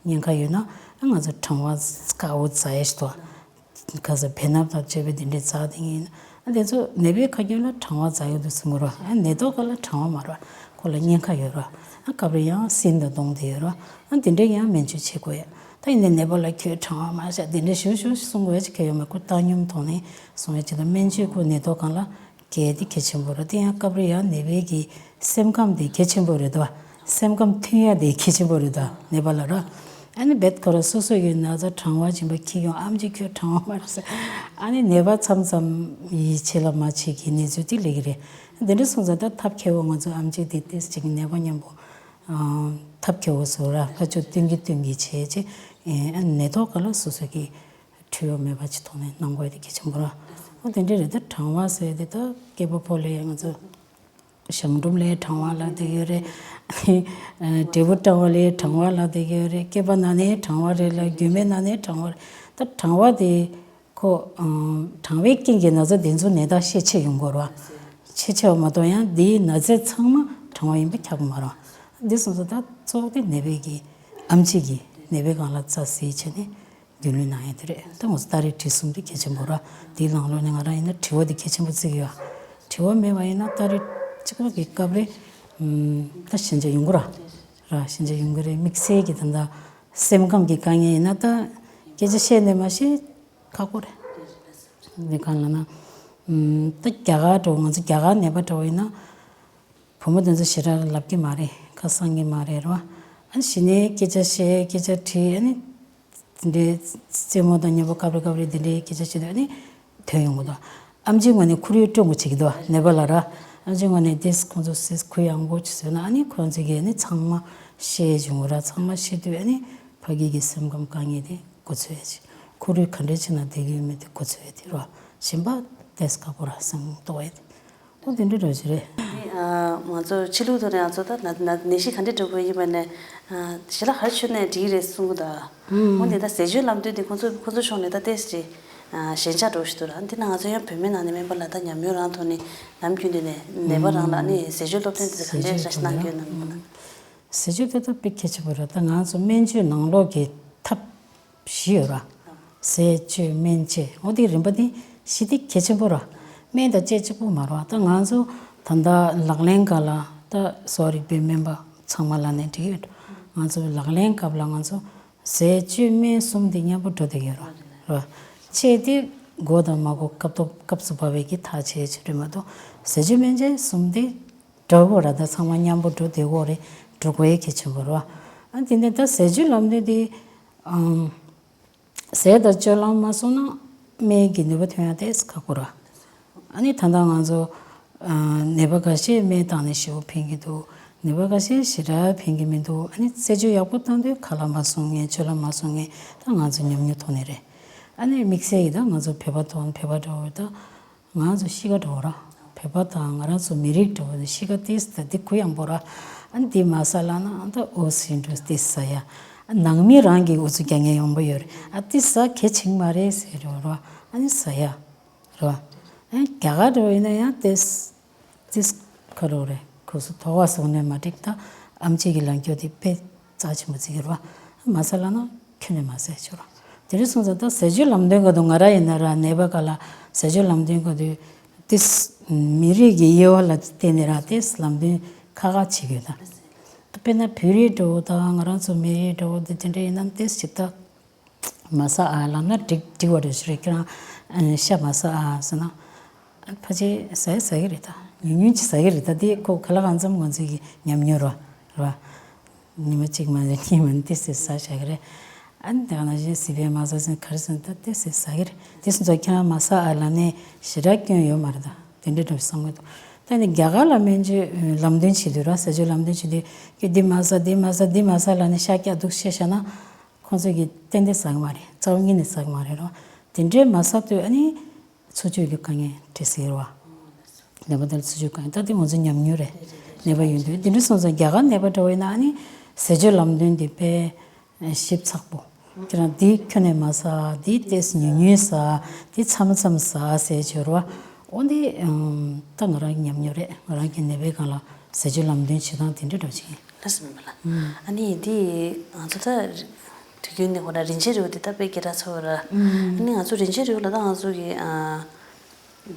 གཉན་ཁ་ཡོད་ན་ཨ་ང་ཚོ་གྲང་བ་དཀར་པོ་འཛག་ཡས་ཤིག་འདུག་ཁ་ས་བེ་སྣབས་དང་བཅས་པའི་དེ་འདྲའི་འཛག་དེ་ཡིན་ཨ་དེ་ཚོ་ནད་པའི་ཁ་རྒྱུན་ལ་གྲང་བ་འཛག་ཡོད་དུ་སུ་ངུ་ར། ཨ་ནད་ཐོག་ཁ་ལ་གྲང་བ་མ་ར་ཁོ་ལ་གཉན་ཁ་ཡོད་ར། ཨ་སྐབས་རེ་ཡང་སྲིན་དང་བསྡོངས་དེ་ཡོད་ར། ཨ་དེ་འདྲའི་ཡང་སྨན་བཅོས་བྱེད་དགོས་ཡ། ད་ཡིན་ནའི་ནད་པ་ལ་ཁྱོད་གྲང་བ་མ་བྱ་དེ་འདྲའི་ཞུ་ཞུ་གསུང་དགོས་ཡ་ཅིག་གལ་ཡོད་མ་ཁོ་བཏང་སྙོམས་ཐོག་ནས་གསུང་ཡ་ཅིག་ད་སྨན་བཅོས་ཁོ་ནད་ཐོག་སྒང་ལ། གལ་ཏེ་གལ་ཆེན་པོ་རེད་དེ་ཡང་སྐབས་རེ་ཡང་ནད་པའི་གི་སེམས་ཁམས་དེ་གལ་ཆེན་པོ་རེད་དོ། སེམས་ཁམས་མཐུན་ཡ་དེ་གལ་ཆེན་པོ་རེད་དོ་ནད་པ་ལ་ར། ཨ་ནི་རྦད་ཁོ་ར་སོ་སོ་གི་ན་ཚ་གྲང་བ་སྦྱིན་པ་ཁྱི་ཡོང་ཨམ་ཆི་ཁྱོད་གྲང་བ་མ་རེད་ཟེར། ཨ་ནི་ནད་པ་མཚམས་མཚམས་ཡིད་ཆེས་ལ་མ་ཆེས་ཀྱི་གནས་ཚུལ་དེ་ལེགས་རེད། འདི་འདྲ་སོང་ཙང་ད་ཐབས་མཁས་པོ་ང་ཚོ་ཨམ་ཆི་དེ་ཏེས་ཅིག་ནད་པ་མཉམ་པོ་ཐབས་མཁས་པོ་བཟོ་ར་ཁ་ཆུ་བསྟུན་གྱི་བསྟུན་གྱི་བྱས་ཅི་ཨ་ནི་ནད་ཐོག་ག་ལ་སོ་སོ་གི་འཁྲུལ་བ་མེད་པ་ཅིག་ཐོག་ནས་གནང་དགོས་དེ་གལ་ཆེན་པོ་ར། ཨོ་དེ་འདྲ་རེད་ད་གྲང་བ་ཟེར་དེ་ད་སྐྱེས་པ་ཕོ་ལས་ང་ཚོ་གཞང་འབྲུམ་ལས་གྲང་བ་ལ་དེ་ཡོད་རེད། འབྲས་བུ་གྲང་བ་ལས་གྲང་བ་ལ་དེ་ཡོད་རེད། སྐྱེས་པ་ན་ནས་གྲང་བ་རེད་ལ་རྒྱུས་མེད་ན་ནས་གྲང་བ་རེད། ད་གྲང་བ་དེ་ཁོ་གྲང་བའི་རྐྱེན་གྱིས་ན་ཚ་དེ་ཚོ་ནད་རྟགས་ཤས་ཆེ་ཡོང་དགོས་ར། ཆེ་ཆེ་བ་མ་གཏོགས་ཡང་དེའི་ན་ཚ་ཚང་མ་གྲང་བ་ཡིན་པ་ཁྱབ་མ་ར། འདི་སོང་ཙང་ད་གཙོ་བོ་དེ་ནད་པའི་གི་ཨམ་ཆི་གི་ནད་པའི་སྒང་ལ་རྩ་གཟིགས་བྱས་ནས། རྒྱུས་ལོན་གནང་ཡ་དེ་རེད། ད་ང་ཚོ་ཏ་རིག་དྲི་གསུམ་དེ་གལ་ཆེན་པོ་ར། དེའི་ནང་ལོགས་ནས་ང་རང་ཡིན་ན་དྲི་བ་དེ་གལ་ཆེན་པོ་བརྩི་གི་ཡོད། དྲི་བ་མེད་པ་ཡིན་ན་ཏ་རིག་གཅིག་པ་གི་སྐབས་རེ་ད་ཞན་ཆ་ཡོང་གི་ར། ར་ཞན་ཆ་ཡོང་གི་རེད། དམིགས་བསལ་གྱི་ད་ལྟ་སེམས་ཁམས་ཀྱི་དཀའ་ངལ་ཡིན་ན་ད་སྐད་ཆ་བཤད་ནས་མ་བཤད་ཁག་པོ་རེད། འདི་གང་ལ་ན་ད་རྒྱ་གར་འགྲོ་ང་ཚོ་རྒྱ་གར་ནད་པ་འགྲོ་བ་ཡིན་ན། བུ་མོ་དེ་ཚོ་ཞེ་དྲག་ལབ་ཀྱི་མ་རེད། ཁ་གསང་གི་མ་རེད་རོ། ཨ་ནི་གཞི་ནས་སྐད་ཆ་བཤད་སྐད་ཆ་དྲིས་ཨ་ནི། དེ་འདྲའི་རྩེད་མོ་དང་མཉམ་པོ་སྐབས་རེ་སྐབས་རེ་དེ་འདྲའི་སྐད་ཆ་བཤད་དུས་ཨ་ནི། དོན་ཡོང་གི་འདུག་ཨམ་ཆིའི་ངོས་ནས་ཁོར་ཡུག་སྐྲུན་དགོས་བྱེད་ཀྱི་འདུག་ནད་པ་ལ་ར། ཨམ་ཆིའི་ངོས་ནས་དེས་ཁོང་ཚོ་སེས་གུ་ཡངས་པོ་བྱེད་ཟེར་ན་ཨ་ནི་ཁོང་ཚོ་གིས་ཨ་ནི་ཚང་མ་བཤད་བྱུང་ར། ཚང་མ་བཤད་དུས་ཨ་ནི་ཕ་གི་གི་སེམས་ཁམས་དཀའ་ངལ་དེ་འགོ་ཚུགས་ཡ་ཅིག་ཁོར་ཡུག་ག་འདྲ་བྱས་ན་བསྡད་ཀྱི་ཡོད་མེད་དེ་འགོ་ཚུགས་ཡ་དེ་ར། གཞན་པ་དེས་ཁག་པོ་ར་སེམས་རྟོགས་ཡ་དེ། ཨོ་དེ་འདྲ་འདྲ་ཞིག་རེད། ཨ་ང་ཚོ་ཕྱི་ལུགས་ཐོག་ནས་ང་ཚོ་ད་ན་ན་ནད་གཞི་ག་འདྲ་འདྲ་པོ་ཡིན་པ་ནས་ཨ་ཞི་ལ་ག་རེ་མཆོད་ནས་འགྲིག་གི་རེད་གསུང་གི་འདུག་ཨ་འོ་འདི་ད་ཟས་སྤྱོད་ལམ་སྟོན་འདི་ཁོང་ཚོ་ཁོང་ཚོ་ཕྱོགས་ནས་ད་ཏོག་ཙམ་ཨ་ཞན་ཆ་འདྲ་པོ་ཞིག་འདུག་ར། འདི་ན་ང་ཚོ་ཡང་བོད་མི་ནང་ནས་སྨན་པ་ལགས་ད་ཉམས་མྱོང་རང་ཐོག་ནས་ནམ་རྒྱུན་དུ་ནས་ནད་པ་རང་ལ་ནི་ཟས་སྤྱོད་སློབ་སྟོན་འདི་ག་འདྲ་ར་ཞིག་གནང་གི་ཡོད་ན་མ་ལ། ཟས་སྤྱོད་དེ་ད་དཔེ་གལ་ཆེན་པོ་རེད། ད་ང་ཚོ་སྨན་བཅོས་ནང་ལོགས་ཀྱི་ཐབས་བཞི་ཡོད་ར། ཟས་སྤྱོད་སྨན་དཔྱད་འོ་དེའི་རིམ་པ་དེ་བཞི་དེ་གལ་ཆེན་པོ་ར། སྨན་དང་དཔྱད་གཅིག་པོ་མ་རེད་བ། ད་ང་ཚོ་ད་ལྟ་ལག་ལེན་སྒང་ལ་ད་གསོ་བ་རིག་པའི་སྨན་པ་ཚང་མ་ལ་ནས་འགྲིག་ཡོད། ང་ཚོ་ལག་ལེན་སྐབས་ལ་ང་ཚོ་ཟས་སྤྱོད་སྨན་གསུམ་དེ་མཉམ་པོ་འགྲོ་བསྡད་ཡོད་ར། ར། དཔྱད་དེ་དགོས་དང་མ་དགོས་སྐབས་ཐོག་སྐབས་སུ་བབས་པའི་གི་ཐག་བཅད་ཆེད་རེད་མ་གཏོགས་ཟས་སྤྱོད་སྨན་དཔྱད་གསུམ་དེ། འདྲ་བོ་ར། ད་ཚང་མ་མཉམ་པོ་འགྲོ་བདེ་བོ་རེད། འགྲོ་དགོས་ཡ་གལ་ཆེན་པོ་རེད་བ། ཨ་དེ་ནས་ད་ཟས་སྤྱོད་ལམ་སྟོན་དེ་ཨམ། ཟས་དང་སྤྱོད་ལམ་མ་བསྲུངས་ན་སྨན་གྱི་ནུས་པ་ཐོན་ཡ་དེ་ཁག་པོ་རེད། ཨ་ནི་ད་ལྟ་ང་ཚོ་ཨ་ནད་པ་འགའ་ཤས་སྨན་བཏང་ནས་ཞེ་པོ་ཕན་གྱི་འདུག་ནད་པ་འགའ་ཤས་ཞེ་དྲག་ཕན་གྱི་མི་འདུག་ཨ་ནི་ཟས་སྤྱོད་ཡག་པོ་བཏང་དུས་ཁ་ལག་མ་བསྲུང་མཁན་སྤྱོད་ལམ་མ་བསྲུང་མཁན་ད་ང་ཚོ་ཉམས་མྱོང་ཐོག་ནས་རེད། ཨ་ནི་དམིགས་བསལ་གྱི་ད་ང་ཚོ་བོད་པ་ཐོག་བོད་པ་འདྲ་བོ་ད། ང་ཚོ་གཤིས་ཀ་འདྲ་བོ་ར། བོད་པ་དང་ང་རང་ཚོ་མི་རིགས་འདྲ་བོ་ནི་གཤིས་ཀ་ཏིས་ད་འདི་གུ་ཡངས་པོ་ར། ཨ་འདི་མ་ཟ་ལ་ན་ཨ་ད་ཨོ་སི་འགྲོ་ཏིས་ཟ་ཡ། ནང་མི་རང་གི་འུ་ཚོ་རྒྱག་མཁན་ཡོང་པོ་ཡོད་རེད། ཨ་ཏི་ཟ་གལ་ཆེན་མ་རེད་ཟེར་རོ་རོ། ཨ་ནི་ཟ་ཡ་རོ། ཨ་རྒྱ་གར་རོ་ཡིན་ན་ཡང་ཏེས་ཏིས་ཁ་རོ་རེད། ཁོ་སུ་དོ་བ་སོང་ནས་མ་འགྲིག་ད། ཨམ་ཆི་གི་ལང་སྐྱོ་དེ་དཔེ་རྩ་ཆེན་པོ་བརྩི་གི་རོ། མ་ཟ་ལ་ན་ཁྱོན་ནས་མ་ཟ་ཆོག་རོ། དེ་རིང་སོང་ཙང་ད་ཟས་བཅུད་ལམ་སྟོན་ག་དུ་ང་ར་ཡིན་ན་ར་ནད་པ་ག་ལ་ཟས་བཅུད་ལམ་སྟོན་ག་དུ་ཏིས་མི་རིགས་ཀྱི་དབྱེ་བ་ལ་བརྟེན་ནས་ར་ཏིས་ལམ་སྟོན་ཁག་ཁག་བྱེད་དགོས་ད། དཔེར་ན་བོད་རིགས་འདྲ་བོ་དང་ང་རང་ཚོ་མི་རིགས་འདྲ་བོ་དེ་དེ་འདྲ་ཡིན་ན་ཏིས་ཅིག་ད། མ་ཟ་ཨ་ལབ་ན་འགྲིག་འགྲིག་བ་རེད་ཞུ་རེད། ཁྱེད་རང་ཨ་ཤ་མ་ཟ་ཨ་ཟེར་ན། ཨ་ཕལ་ཆེར་ཟ་ཡི་ཟ་གི་རེད་ད། ཉུང་ཉུང་ཅིག་ཟ་གི་རེད་ད། དེ་ཁོ་ག་ལ་གང་འཚམ་ང་ཚོའི་གི་ཉམས་མྱོང་རོ་རེད་བ། ཉི་མ་གཅིག་མ་ཟ་གཉིས་མ་ཟ་ཏེ་ཟེར་ཟ་བཞག་གི་རེད། ཨ་ནི་དེ་ག་ནང་བཞིན་ཟི་པའི་མ་ཟ་ཟེར་ག་རེ་ཟེར་ན་ད་ཏེ་ཟེར་ཟ་གི་རེད། དེ་སོང་ཙང་ཁྱེད་རང་མ་ཟ་ཨ་ལབ་ནས་ཞེ་དྲག་སྐྱོན་ཡོད་མ་རེད་ད། དེ་འདྲའི་འདྲ་བའི་བསམ་གི་འདུག་ད་ནི་རྒྱ་གར་ལ་སྨན་བཅོས་ལམ་སྟོན་བྱེད་དུས་ར་ཟས་བཅུད་ལམ་སྟོན་བྱེད་དུས་ཁྱོད་འདི་མ་ཟ་འདི་མ་ཟ་འདི་མ་ཟ་ལབ་ནས་ཤ་རྒྱགས་འདུག་བཤད་བཞག་ན། ཁོང་ཚོས་ཀྱི་ཏན་ཏན་ཟ་གི་མ་རེད། རྩ་བ་ཉིད་ནས་ཟ་གི་མ་རེད་རོ། དེ་འདྲའི་མ་ཟ་དུས་ཨ་ནི་འཚོ་བཅུད་ཀྱི་དཀའ་ངལ་འཕྲད་སྲིད་རོ། ནད་པ་དེར་འཚོ་བཅུད་དཀའ་ངལ་ད་དེ་ང་ཚོ་ཉམས་མྱོང་རེད། ནད་པ་ཡོད་དུས་དེ་འདྲ་སོང་ཙང་རྒྱ་གར་ནད་པ་འདྲ་བོ་ཡིན་ན་ཨ་ནི་ཟས་བཅུད་ལམ་སྟོན་དེ་དཔེ་ཞིབ་ཚགས་པོ། ཁྱེད་རང་འདི་ཁྱོན་ནས་མ་ཟ། འདི་ཏེས་ཉུང་ཉུང་ཟ། འདི་མཚམས་མཚམས་ཟ་ཟེར་བྱོས་རོ། འོ་འདི་ད་ང་རང་གི་ཉམས་མྱོང་རེད། ང་རང་གི་ནད་པའི་སྒང་ལ་ཟས་བཅུད་ལམ་སྟོན་བྱེད་སྟངས་དེ་འདྲ་འདྲ་བོ་ཅིག་ཡིན། ལགས་སོ་མེད་པ་ལགས། ཨ་ནི་འདི་ང་ཚོ་ད་དུས་རྒྱུན་ནས་ཧོ་ན་རིན་ཆེན་རིལ་བུ་འདི་ད་དཔེ་སྐད་གྲགས་ཚ་བོ་ར། ཨ་ནི་ང་ཚོ་རིན་ཆེན་རིལ་བུ་ལ་ད་ང་ཚོ་གི་ཨ་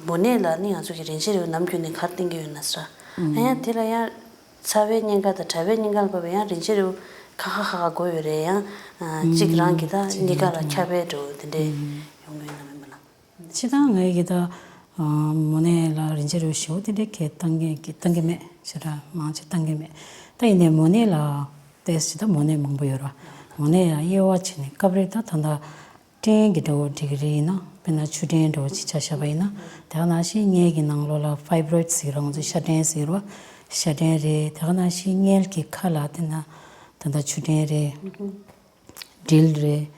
མོ་ནད་ལ་ནི་ང་ཚོ་གི་རིན་ཆེན་རིལ་བུ་ནམ་རྒྱུན་ནས་ག་རེ་བསྟེན་གྱི་ཡོད་ན་ཟེར། ཨ་ཡང་དེ་ལ་ཡང་ཚ་བའི་ཉེན་ཁ་དང་དྲག་པའི་ཉེན་ཁ་ལ་བབས་པའི་ཡང་རིན་ཆེན་རིལ་བུ་ཁ་ཁ་ཁ་ཁ་དགོས་ཡོད་རེད། ཡང་ཨ་གཅིག་རང་གི་ད་གཉིས་ཀ་ལ་ཁྱབ་པའི་འགྲོ་དེ་འདྲས་ཡོང་གི་ཡོད་ན་མེད་པ་ལ། སྤྱིར་བཏང་ངའི་གི་ད་མོ་ནད་ལ་རིན་ཆེན་རིལ་བུ་ཞེ་པོ་དེ་འདྲའི་གས་བཏང་གི་གི་བཏང་གི་མེད་ཞེ་དྲག་མང་ཆེ་བཏང་གི་མེད། ད་ཡིན་ནའི་མོ་ནད་ལ་ཏེས་ཅི་ད་མོ་ནད་མང་པོ་ཡོད་ར། མོ་ནད་ཡང་དབྱེ་བ་ཕྱེ་ནས་སྐབས་རེ་ད་ད་ལྟ་སྐྲན་གྱི་འདྲ་བོ་འགྲིག་གི་རེད་ཡིན་ན། དཔེར་ན་ཆུ་སྐྲན་འདྲ་བོ་ཅིག་ཆ་བཞག་པ་ཡིན་ན། དེ་ག་ནང་བཞིན་མངལ་གྱི་ནང་ལོགས་ལ་ཕའི་བྷ་རོ་ཡིཌ་ཟེར་ར། ང་ཚོ་ཤ་སྐྲན་ཟེར་ར། ཤ་སྐྲན་རེད། དེ་ག་ནང་བཞིན་མངལ་གྱི་ཁ་ལ་དེ་ན་ད་ལྟ་ཆུ་སྐྲན་རེད། འགྲིལ་རེད།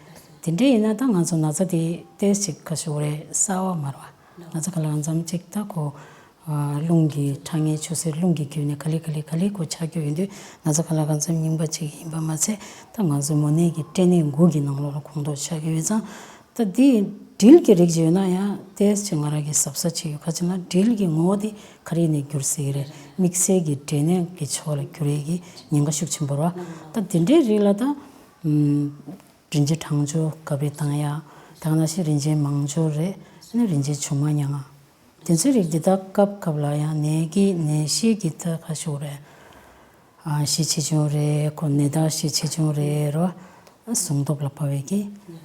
དེ་འདྲ་ཡིན་ན་ད་ང་ཚོ་ན་ཚ་དེ་ཏེས་ཅིག་ག་ཞུ་རེད། གསར་བ་མ་རེད་བ། ན་ཚ་ག་ལ་གང་འཚམ་ཅིག་ད་ཁོ་རླུང་གི་ཁྲག་ངན་ཆུ་སེར་རླུང་གི་བརྒྱུད་ནས་ག་ལེ་ག་ལེ་ག་ལེ་ཁོ་ཆགས་ཀྱི་ཡོད་དུས་ན་ཚ་ག་ལ་གང་འཚམ་རྙིང་པ་ཅིག་ཡིན་པ་མ་ཚད་ད་ང་ཚོ་མོ་ནད་ཀྱི་སྐྲན་ནད་འགོ་གི་ནང་ལོགས་ལ་ཁོངས་གཏོགས་ཆགས་ཀྱི་ཡོད་ཙང་། ད་འདི་འགྲིལ་གྱི་རིགས་ཅིག་ཡོད་ན་ཡང་ཏེས་ཅིག་ང་རང་གི་གཟབ་གཟབ་བྱེད་ཡོད། ག་ཅི་ན་འགྲིལ་གྱི་ངོ་བོ་དེ་ག་རེ་ནས་འགྱུར་སྲིད་ཀྱི་རེད། དམིགས་བསལ་གྱི་འབྲས་ནད་ཀྱི་ཕྱོགས་ལ་འགྱུར་ཡས་ཀྱི་ཉེན་ཁ་ཤུགས་ཆེན་པོ་རེད་བ། ད་དེ་འདྲའི་རིགས་ལ་ད། རིན་ཆེན་གྲང་སྦྱོར་སྐབས་རེ་བཏང་ཡ། དེ་ག་ནང་བཞིན་རིན་ཆེན་མང་སྦྱོར་རེད། ཨ་ནི་རིན་ཆེན་ཆུང་མ་མྱང་ང་། དེ་ཚོའི་རིགས་འདི་དག་སྐབས་སྐབས་ལ་ཡང་ནད་ཀྱི་ནད་གཞི་གི་ད་ག་ཞུ་རེད། ཨ་གཞི་ཆེ་ཆུང་རེད། ཁོ་ནད་རྟགས་གཞི་ཆེ་ཆུང་རེད་རོ། ཨ་ཟུངས་སྟོབས་ལ་དཔག་པའི་གི་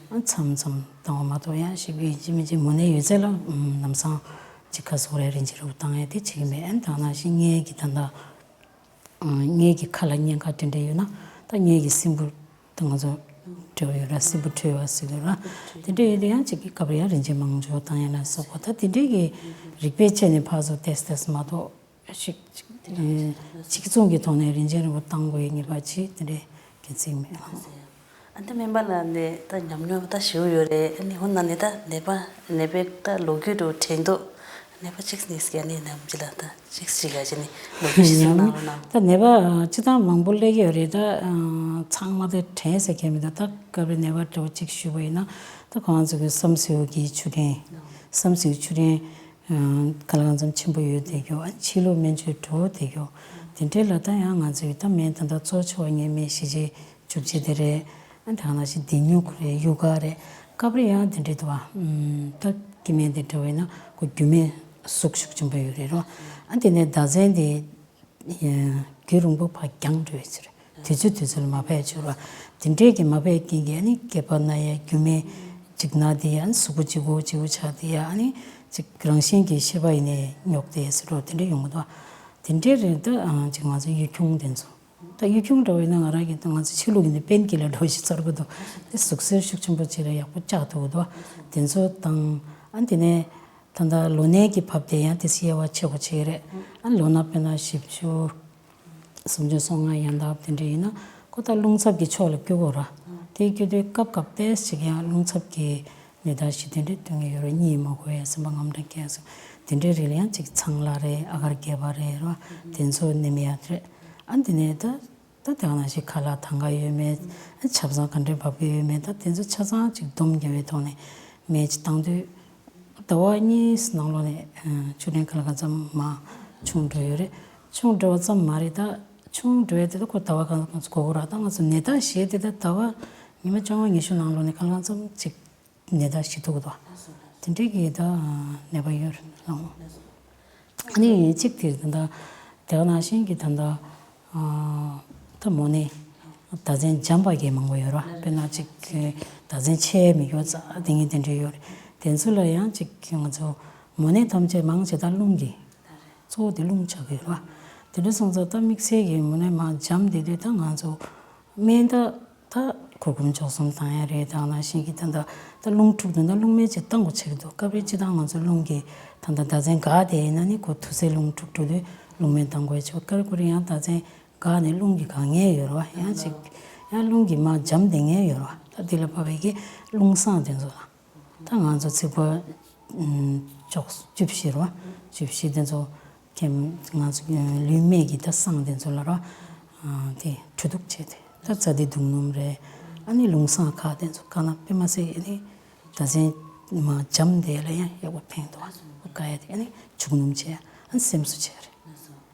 ཨ་མཚམས་མཚམས་བཏང་བ་མ་གཏོགས་ཡང་ཞིབ་ཡིན་གཅིག་མིན་གཅིག་མོ་ནད་ཡོད་ཚད་ལ་ལམ་སང་ཅིག་ག་ཞུ་རེད། རིན་ཆེན་རིལ་བུ་བཏང་ཡ་དེ་བྱེད་ཀྱི་མེད། ཨ་ནི་དེ་ག་ནང་བཞིན་མངལ་གྱི་ད་ལྟ། མངལ་གྱི་ཁ་ལ་གཉན་ཁ་དེ་འདྲ་ཡོད་ན་ད་མངལ་གྱི་སྲིན་བུ་དང་ང་ཚོ་འབྲེལ་བ་ཡོད་ར། སྲིན་བུ་འཕྲོས་པ་ཟེར་གྱི་ར། དེ་འདྲ་ཡོད་དུས་ཡང་གཅིག་གི་སྐབས་རེ་ཡང་རིན་ཆེན་མང་སྦྱོར་བཏང་ཡ་ན་སོགས་པ་ད་དེ་འདྲའི་གི་རིགས་པས་དཔྱད་ནས་ཕར་ཚུར་ཏེས་ཏེས་མ་གཏོགས་ཞིག་གཅིག་གཅིག་མཚུངས་ཀྱི་ཐོག་ནས་རིན་ཆེན་རིལ་བུ་བཏང་དགོས་ཡ་ངེས་པ་ཅིག་དེ་འདྲའི་གི་ཚིག་མེད་ལ། ཨ་ནི་སྨན་པ་ལགས་ནས་ད་ཉམས་མྱོང་ད་ཞེ་པོ་ཡོད་རེད། ཨ་ནི་འོ་ན་ནི་ད་ནད་པ་ནད་པའི་ད་ལོ་རྒྱུས་འགྲོ་དྲན་ཐོག་ནད་པ་གཅིག་ནས་ཀྱི་ཨ་ནི་ནམ་ཅི་ལ་ད་གཅིག་གཅིག་ལ་ཅི་ནི་ལོ་རྒྱུས་ཤིག་གསུང་གནང་རོགས་གནང་། ད་ནད་པ་སྤྱི་བཏང་མང་པོ་སླེབས་ཀྱི་ཡོད་རེད། ད་ཚང་མ་ད་དྲན་ཟེར་མཁན་མི་འདུག་ད་སྐབས་རེ་ནད་པ་འདྲ་བོ་གཅིག་ཞུས་པ་ཡིན་ན་ད་ཁོང་ཚོ་གི་བསམ་སེའུ་གི་ཆུ་སྐྲན། བསམ་སེའུ་ཆུ་སྐྲན་ག་ལ་གང་འཚམ་ཆེན་པོ་ཡོད་བསྡད་ཀྱོག་ཨ་ཕྱི་ལུགས་སྨན་བཅོས་འགྲོ་བསྡད་ཀྱོག་དེ་འདྲའི་ལ་ད་ཡང་ང་ཚོ་གི་ད་སྨན་ད་ད་གཙོ་ཆེ་བ་ངའི་སྨན་ཞི་བྱེད། བཅུ་གཅིག་དེ་རེད། ཨ་དེ་ག་ནང་བཞིན་ལྡེ་སྨྱུག་རེད། ཡུ་ག་རེད། སྐབས་རེ་ཡང་དེ་འདྲ་འདུག་བ། ཨམ་ད་སྐྱེ་དམན་དེ་འདྲ་བས་ན་ཁོ་རྒྱུ་མའི་ཟུག་ཤུགས་ཆེན་པོ་ཡོད་རེད་རོ། ཨ་དེ་ནས་ཟླ་མཚན་དེ་རྒྱུན་རིང་པོ་ཕར་འགྱངས་འགྲོ་ཡ་ཅིག་རེད། དུས་ཚོད་དུས་ཚོད་ལ་མ་ཕེབས་ཅིག་རོ། དེ་འདྲས་ཀྱི་མ་ཕེབས་རྐྱེན་གྱིས་ཨ་ནི་སྐེད་པ་ན་ཡ། རྒྱུ་མའི་འཇིགས་སྣང་དེ་ཡ། ཨ་ནི་གཟུགས་པོ་ལྗིད་ཁོག་ལྗིད་ཁོག་ཆགས་དེ་ཡ། ཨ་ནི་ཅིག་རང་བཞིན་གྱིས་ཤེས་པ་ཡིན་ནའི་རྙོག་དེ་ཟེར་རོ། དེ་འདྲས་ཡོང་གི་འདུག་བ། དེ་འདྲས་རེད། ད་ཨ་ཅིག་ང་ཚོ་གཡུ་ཁྱུང་དེ་ཚོ། ད་གཡུ་ཁྱུང་འདྲ་བོ་ཡིན་ན་ང་རང་གི་ད་ང་ཚོ་ཕྱི་ལུགས་ཀྱི་ནི་པེན་ཀི་ལར་འདྲ་བོ་ཞིག་ཚར་དགོས་འདུག་དེ་ཟུག་གཟེར་ཤུགས་ཆེན་པོ་ཅིག་ལ་ཡག་པོ་བཅག་ཐུབ་ཀྱི་འདུག་དེ་ཚོ་དང་། ཨ་དེ་ནས་ད་ལྟ་ལོ་ནའི་གི་བབ་དེ་ཡང་དེ་སི་དབྱེ་བ་ཕྱེ་དགོས་ཆེ་གི་རེད། ཨ་ལོ་ན་དཔེར་ན་བཞི་བཅུ། སུམ་ཅུ་སོ་ལྔ་ཡན་འདབ་དེ་འདྲ་ཡིན་ན་ཁོ་ད་རླུང་འཚུབ་ཀྱི་ཕྱོགས་ལ་སྐྱོད་དགོས་ར། དེ་སྐྱོད་དུས་སྐབས་སྐབས་ཏོག་ཙམ་ཅིག་ཡང་རླུང་འཚུབ་ཀྱི་ནད་རྟགས་ཤིག་དེ་འདྲ་སྟོན་གྱི་ཡོད་རེད། གཉིད་མ་ཁུག་ཡ། སེམས་པ་དངངས་སྐྲག་སྐྱེ་ཡ་སོགས་དེ་འདྲའི་རིགས་ལ་ཡང་ཅིག་ཚང་ལ་རེད། ཨ་གར་རྒྱས་པ་རེད་ར། དེ་ཚོ་ནེམ་ཡ་རེད། ཨ་འདི་ནས་ད་ ད་དེ་ག་ནང་བཞིན་ཁ་ལག་དང་ག་ཡོད་མེད། ཆབ་གསང་ག་འདྲའི་འབབ་ཀྱི་ཡོད་མེད། ད་དེ་ཚོ་ཆ་ཚང་ཅིག་སྡོམ་རྒྱག་པའི་ཐོག་ནས་སྨན་ཅིག་བཏང་དུས། ཟླ་བ་གཉིས་ནང་ལོགས་ནས་ཆུ་ཕྲན་ཁ་ལ་གང་འཚམ་མར་ཆུང་འགྲོ་ཡོད་རེད། ཆུང་འགྲོ་བ་ཙམ་མ་རེད། ད་ཆུང་འགྲོ་ཡ་དེ་ད་ཁོ་ཟླ་བ་གང་འཚམ་གང་འཚམ་འགོར་གྱི་རེད། ད་ང་ཚོ་ནད་རྟགས་ཞེས་དེ་ད་ཟླ་བ་ཉི་མ་བཅོ་ལྔ་ཉི་ཤུ་ནང་ལོགས་ནས་གང་ལ་གང་འཚམ་ཅིག་ནད་རྟགས་ཞིག་ཐུག་གི་འདུག་དེ་འདྲའི་གི་ད་ནད་པ་ཡོད་རེད་ལགས། ཨ་ནི་གཅིག་དེ་ད་ལྟ་དེ་ག་ནང་བཞིན་གྱི་ད་ལྟ་ད་མོ་ནད་ཟླ་མཚན་འཇམ་པ་གི་མང་པོ་ཡོད་རེད་བ། དཔེར་ན་ཅིག་ཟླ་མཚན་ཆེ་མི་ཡོད་ཙག་དེ་ངས་དེ་འདྲ་ཡོད་རེད། དེ་ཚོ་ལ་ཡང་ཅིག་ང་ཚོ་མོ་ནད་ཐམས་ཅད་མང་ཆེ་ད་རླུང་གི་གཙོ་བོ་དེ་རླུང་ཆགས་ཀྱི་ཡོད་རེད་བ། དེ་འདྲ་སོང་ཙང་ད་དམིགས་བསལ་གྱི་མོ་ནད་མར་འཇམ་བསྡད་དུས་ད་ང་ཚོ་སྨན་ད་ད་གུར་གུམ་འཇོག་གསུམ་བཏང་ཡ་རེད། ད་ནང་བཞིན་གྱི་ད་ད་ད་རླུང་འཁྲུགས་དུས་ད་རླུང་སྨན་ཅིག་བཏང་དགོས་ཆགས་ཀྱི་འདུག་སྐབས་རེ་སྤྱིར་བཏང་ང་ཚོ་རླུང་གི་ད་ད་ཟླ་མཚན་འགག་དེ་ཡིན་ན་ནི་ཁོ་དུས་ཚོད་རླུང་འཁྲུགས་འགྲོ་དུས་རླུང་སྨན་བཏང་དགོས་ཆོག་སྐབས་རེ་ཁོ་རེ་ཡང་ཟླ་མཚན་འགག་ནས་རླུང་གི་འགག་ངེས་ཡོད་རེད་བ། ཡང་ཅིག་ཡང་རླུང་གི་མར་འཇམ་བསྡད་ངེས་ཡོད་རེད་བ། ད་འདི་ལ་བབས་པའི་གི་རླུང་སྲང་དེ་ཚོ་ལ་ད་ང་ཚོ་ཚིགས་པ་ཨུམ་བཅུ་བཞི་རེད་བ། བཅུ་བཞི་དེ་ཚོ་ཁྱེད་ང་ཚོ་ལུས་སྨད་ཀྱི་ད་སྲང་དེ་ཚོ་ལ་ར་དེ་བྲུ་གདུགས་བྱས་ཏེ་ད་རྩ་དེ་དུག་སྣུམ་རེད། ཨ་ནི་རླུང་སྲང་ཁག་དེ་ཚོ་ག་ན་དཔེ་མ་སྲིད་ཨ་ནི་ཟླ་མཚན་མར་འཇམ་དེ་ལ་ཡང་ཡག་པོ་ཕན་འདུག་ཨ་དཀའ་ཡ་དེ་ཨ་ནི་འབྱུག་སྣུམ་བྱས། ཨ་ནི་སེམས་གསོ་བྱས་རེད།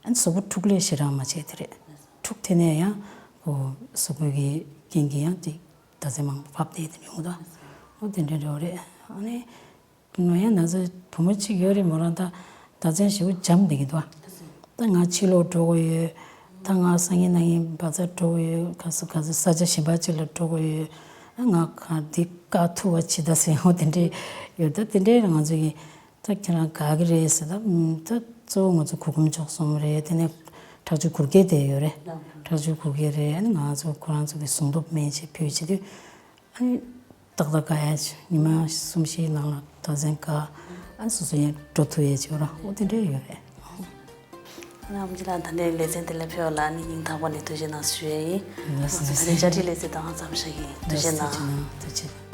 ཨ་ནི་གཟུགས་པོ་འཁྲུག་ལས་ཞེ་དྲག་མ་བྱས་དེ་རེད། འཁྲུག་དེ་ནས་ཡང་ཁོ་གཟུགས་པོ་གི་རྐྱེན་གྱིས་ཡང་དེ་ཟླ་མཚན་མང་པོ་བབས་དེ་དེ་ཡོང་གི་འདུག་ཨ་དེ་འདྲ་འདྲ་བོ་རེད། ཨ་ནི། ང་ཡང་ན་ཚ་བུ་མོ་གཅིག་ཡོད་རེད་མོ་རང་ད་ཟླ་མཚན་ཞེ་པོ་འཇམ་བསྡད་ཀྱི་འདུག་ད་ང་ཕྱི་ལོགས་འགྲོ་དགོས་ཡོད། ད་ང་སང་ཉིན་གནངས་ཉིན་བ་ཚྭ་འགྲོ་དགོས་ཡོད། ག་ས་ག་ས་ས་ཆ་གཞན་པ་ཅིག་ལ་འགྲོ་དགོས་ཡོད། ང་ག་འདི་བཀག་ཐུབ་པ་ཇི་ལྟ་ཟེར་ཡོང་དེ་འདྲས་ཡོད། ད་དེ་འདྲས་ང་ཚོ་གི་ད་ཁྱེད་རང་དགའ་གི་རེད་ཟེར། ད་ད་གཙོ་བོ་ང་ཚོ་གུར་གུམ་འཇོག་གསུམ་རེད། དེ་ནས་ཁྲག་མཆོག་གུར་གེ་དེ་ཡོད་རེད། ཁྲག་མཆོག་གུར་གེ་རེད། ཨ་ནི་ང་ཚོ་ཁོ་རང་ཚོ་གི་ཟུངས་སྟོབས་སྨན་ཆེད་ཕུལ་བྱེད་དུས། ཨ་ནི་ཏག་ཏག་དགའ་ཡ་ཅིག་ཉི་མ་གསུམ་བཞིའི་ནང་ལ་ཟླ་མཚན་འགག་ཨ་སོ་སོ་ཡང་འགྲོ་ཐུབ་ཡ་ཅིག་ཡོད་ར། འོ་དེ་འདྲས་ཡོད་རེད། ཨ་ནི་ཨམ་ཆི་ལགས་ད་ལྟའི་ལེ་ཚན་དེ་ལ་ཕེབས་པ་ལ་ཨ་ནི་སྙིང་ཐག་པ་ནས་ཐུགས་རྗེ་གནང་ཞུ་ཡ་ཡིན། ལགས་སོ། ད་ལྟའི་བཅར་འདྲི་ལེ་ཚན་ད་ག་ཙམ་བཞག་གི་ཡིན། ཐུགས་རྗེ་གནང་། ཐུགས་རྗེ་གནང་། ཐུགས་རྗེ་གནང་།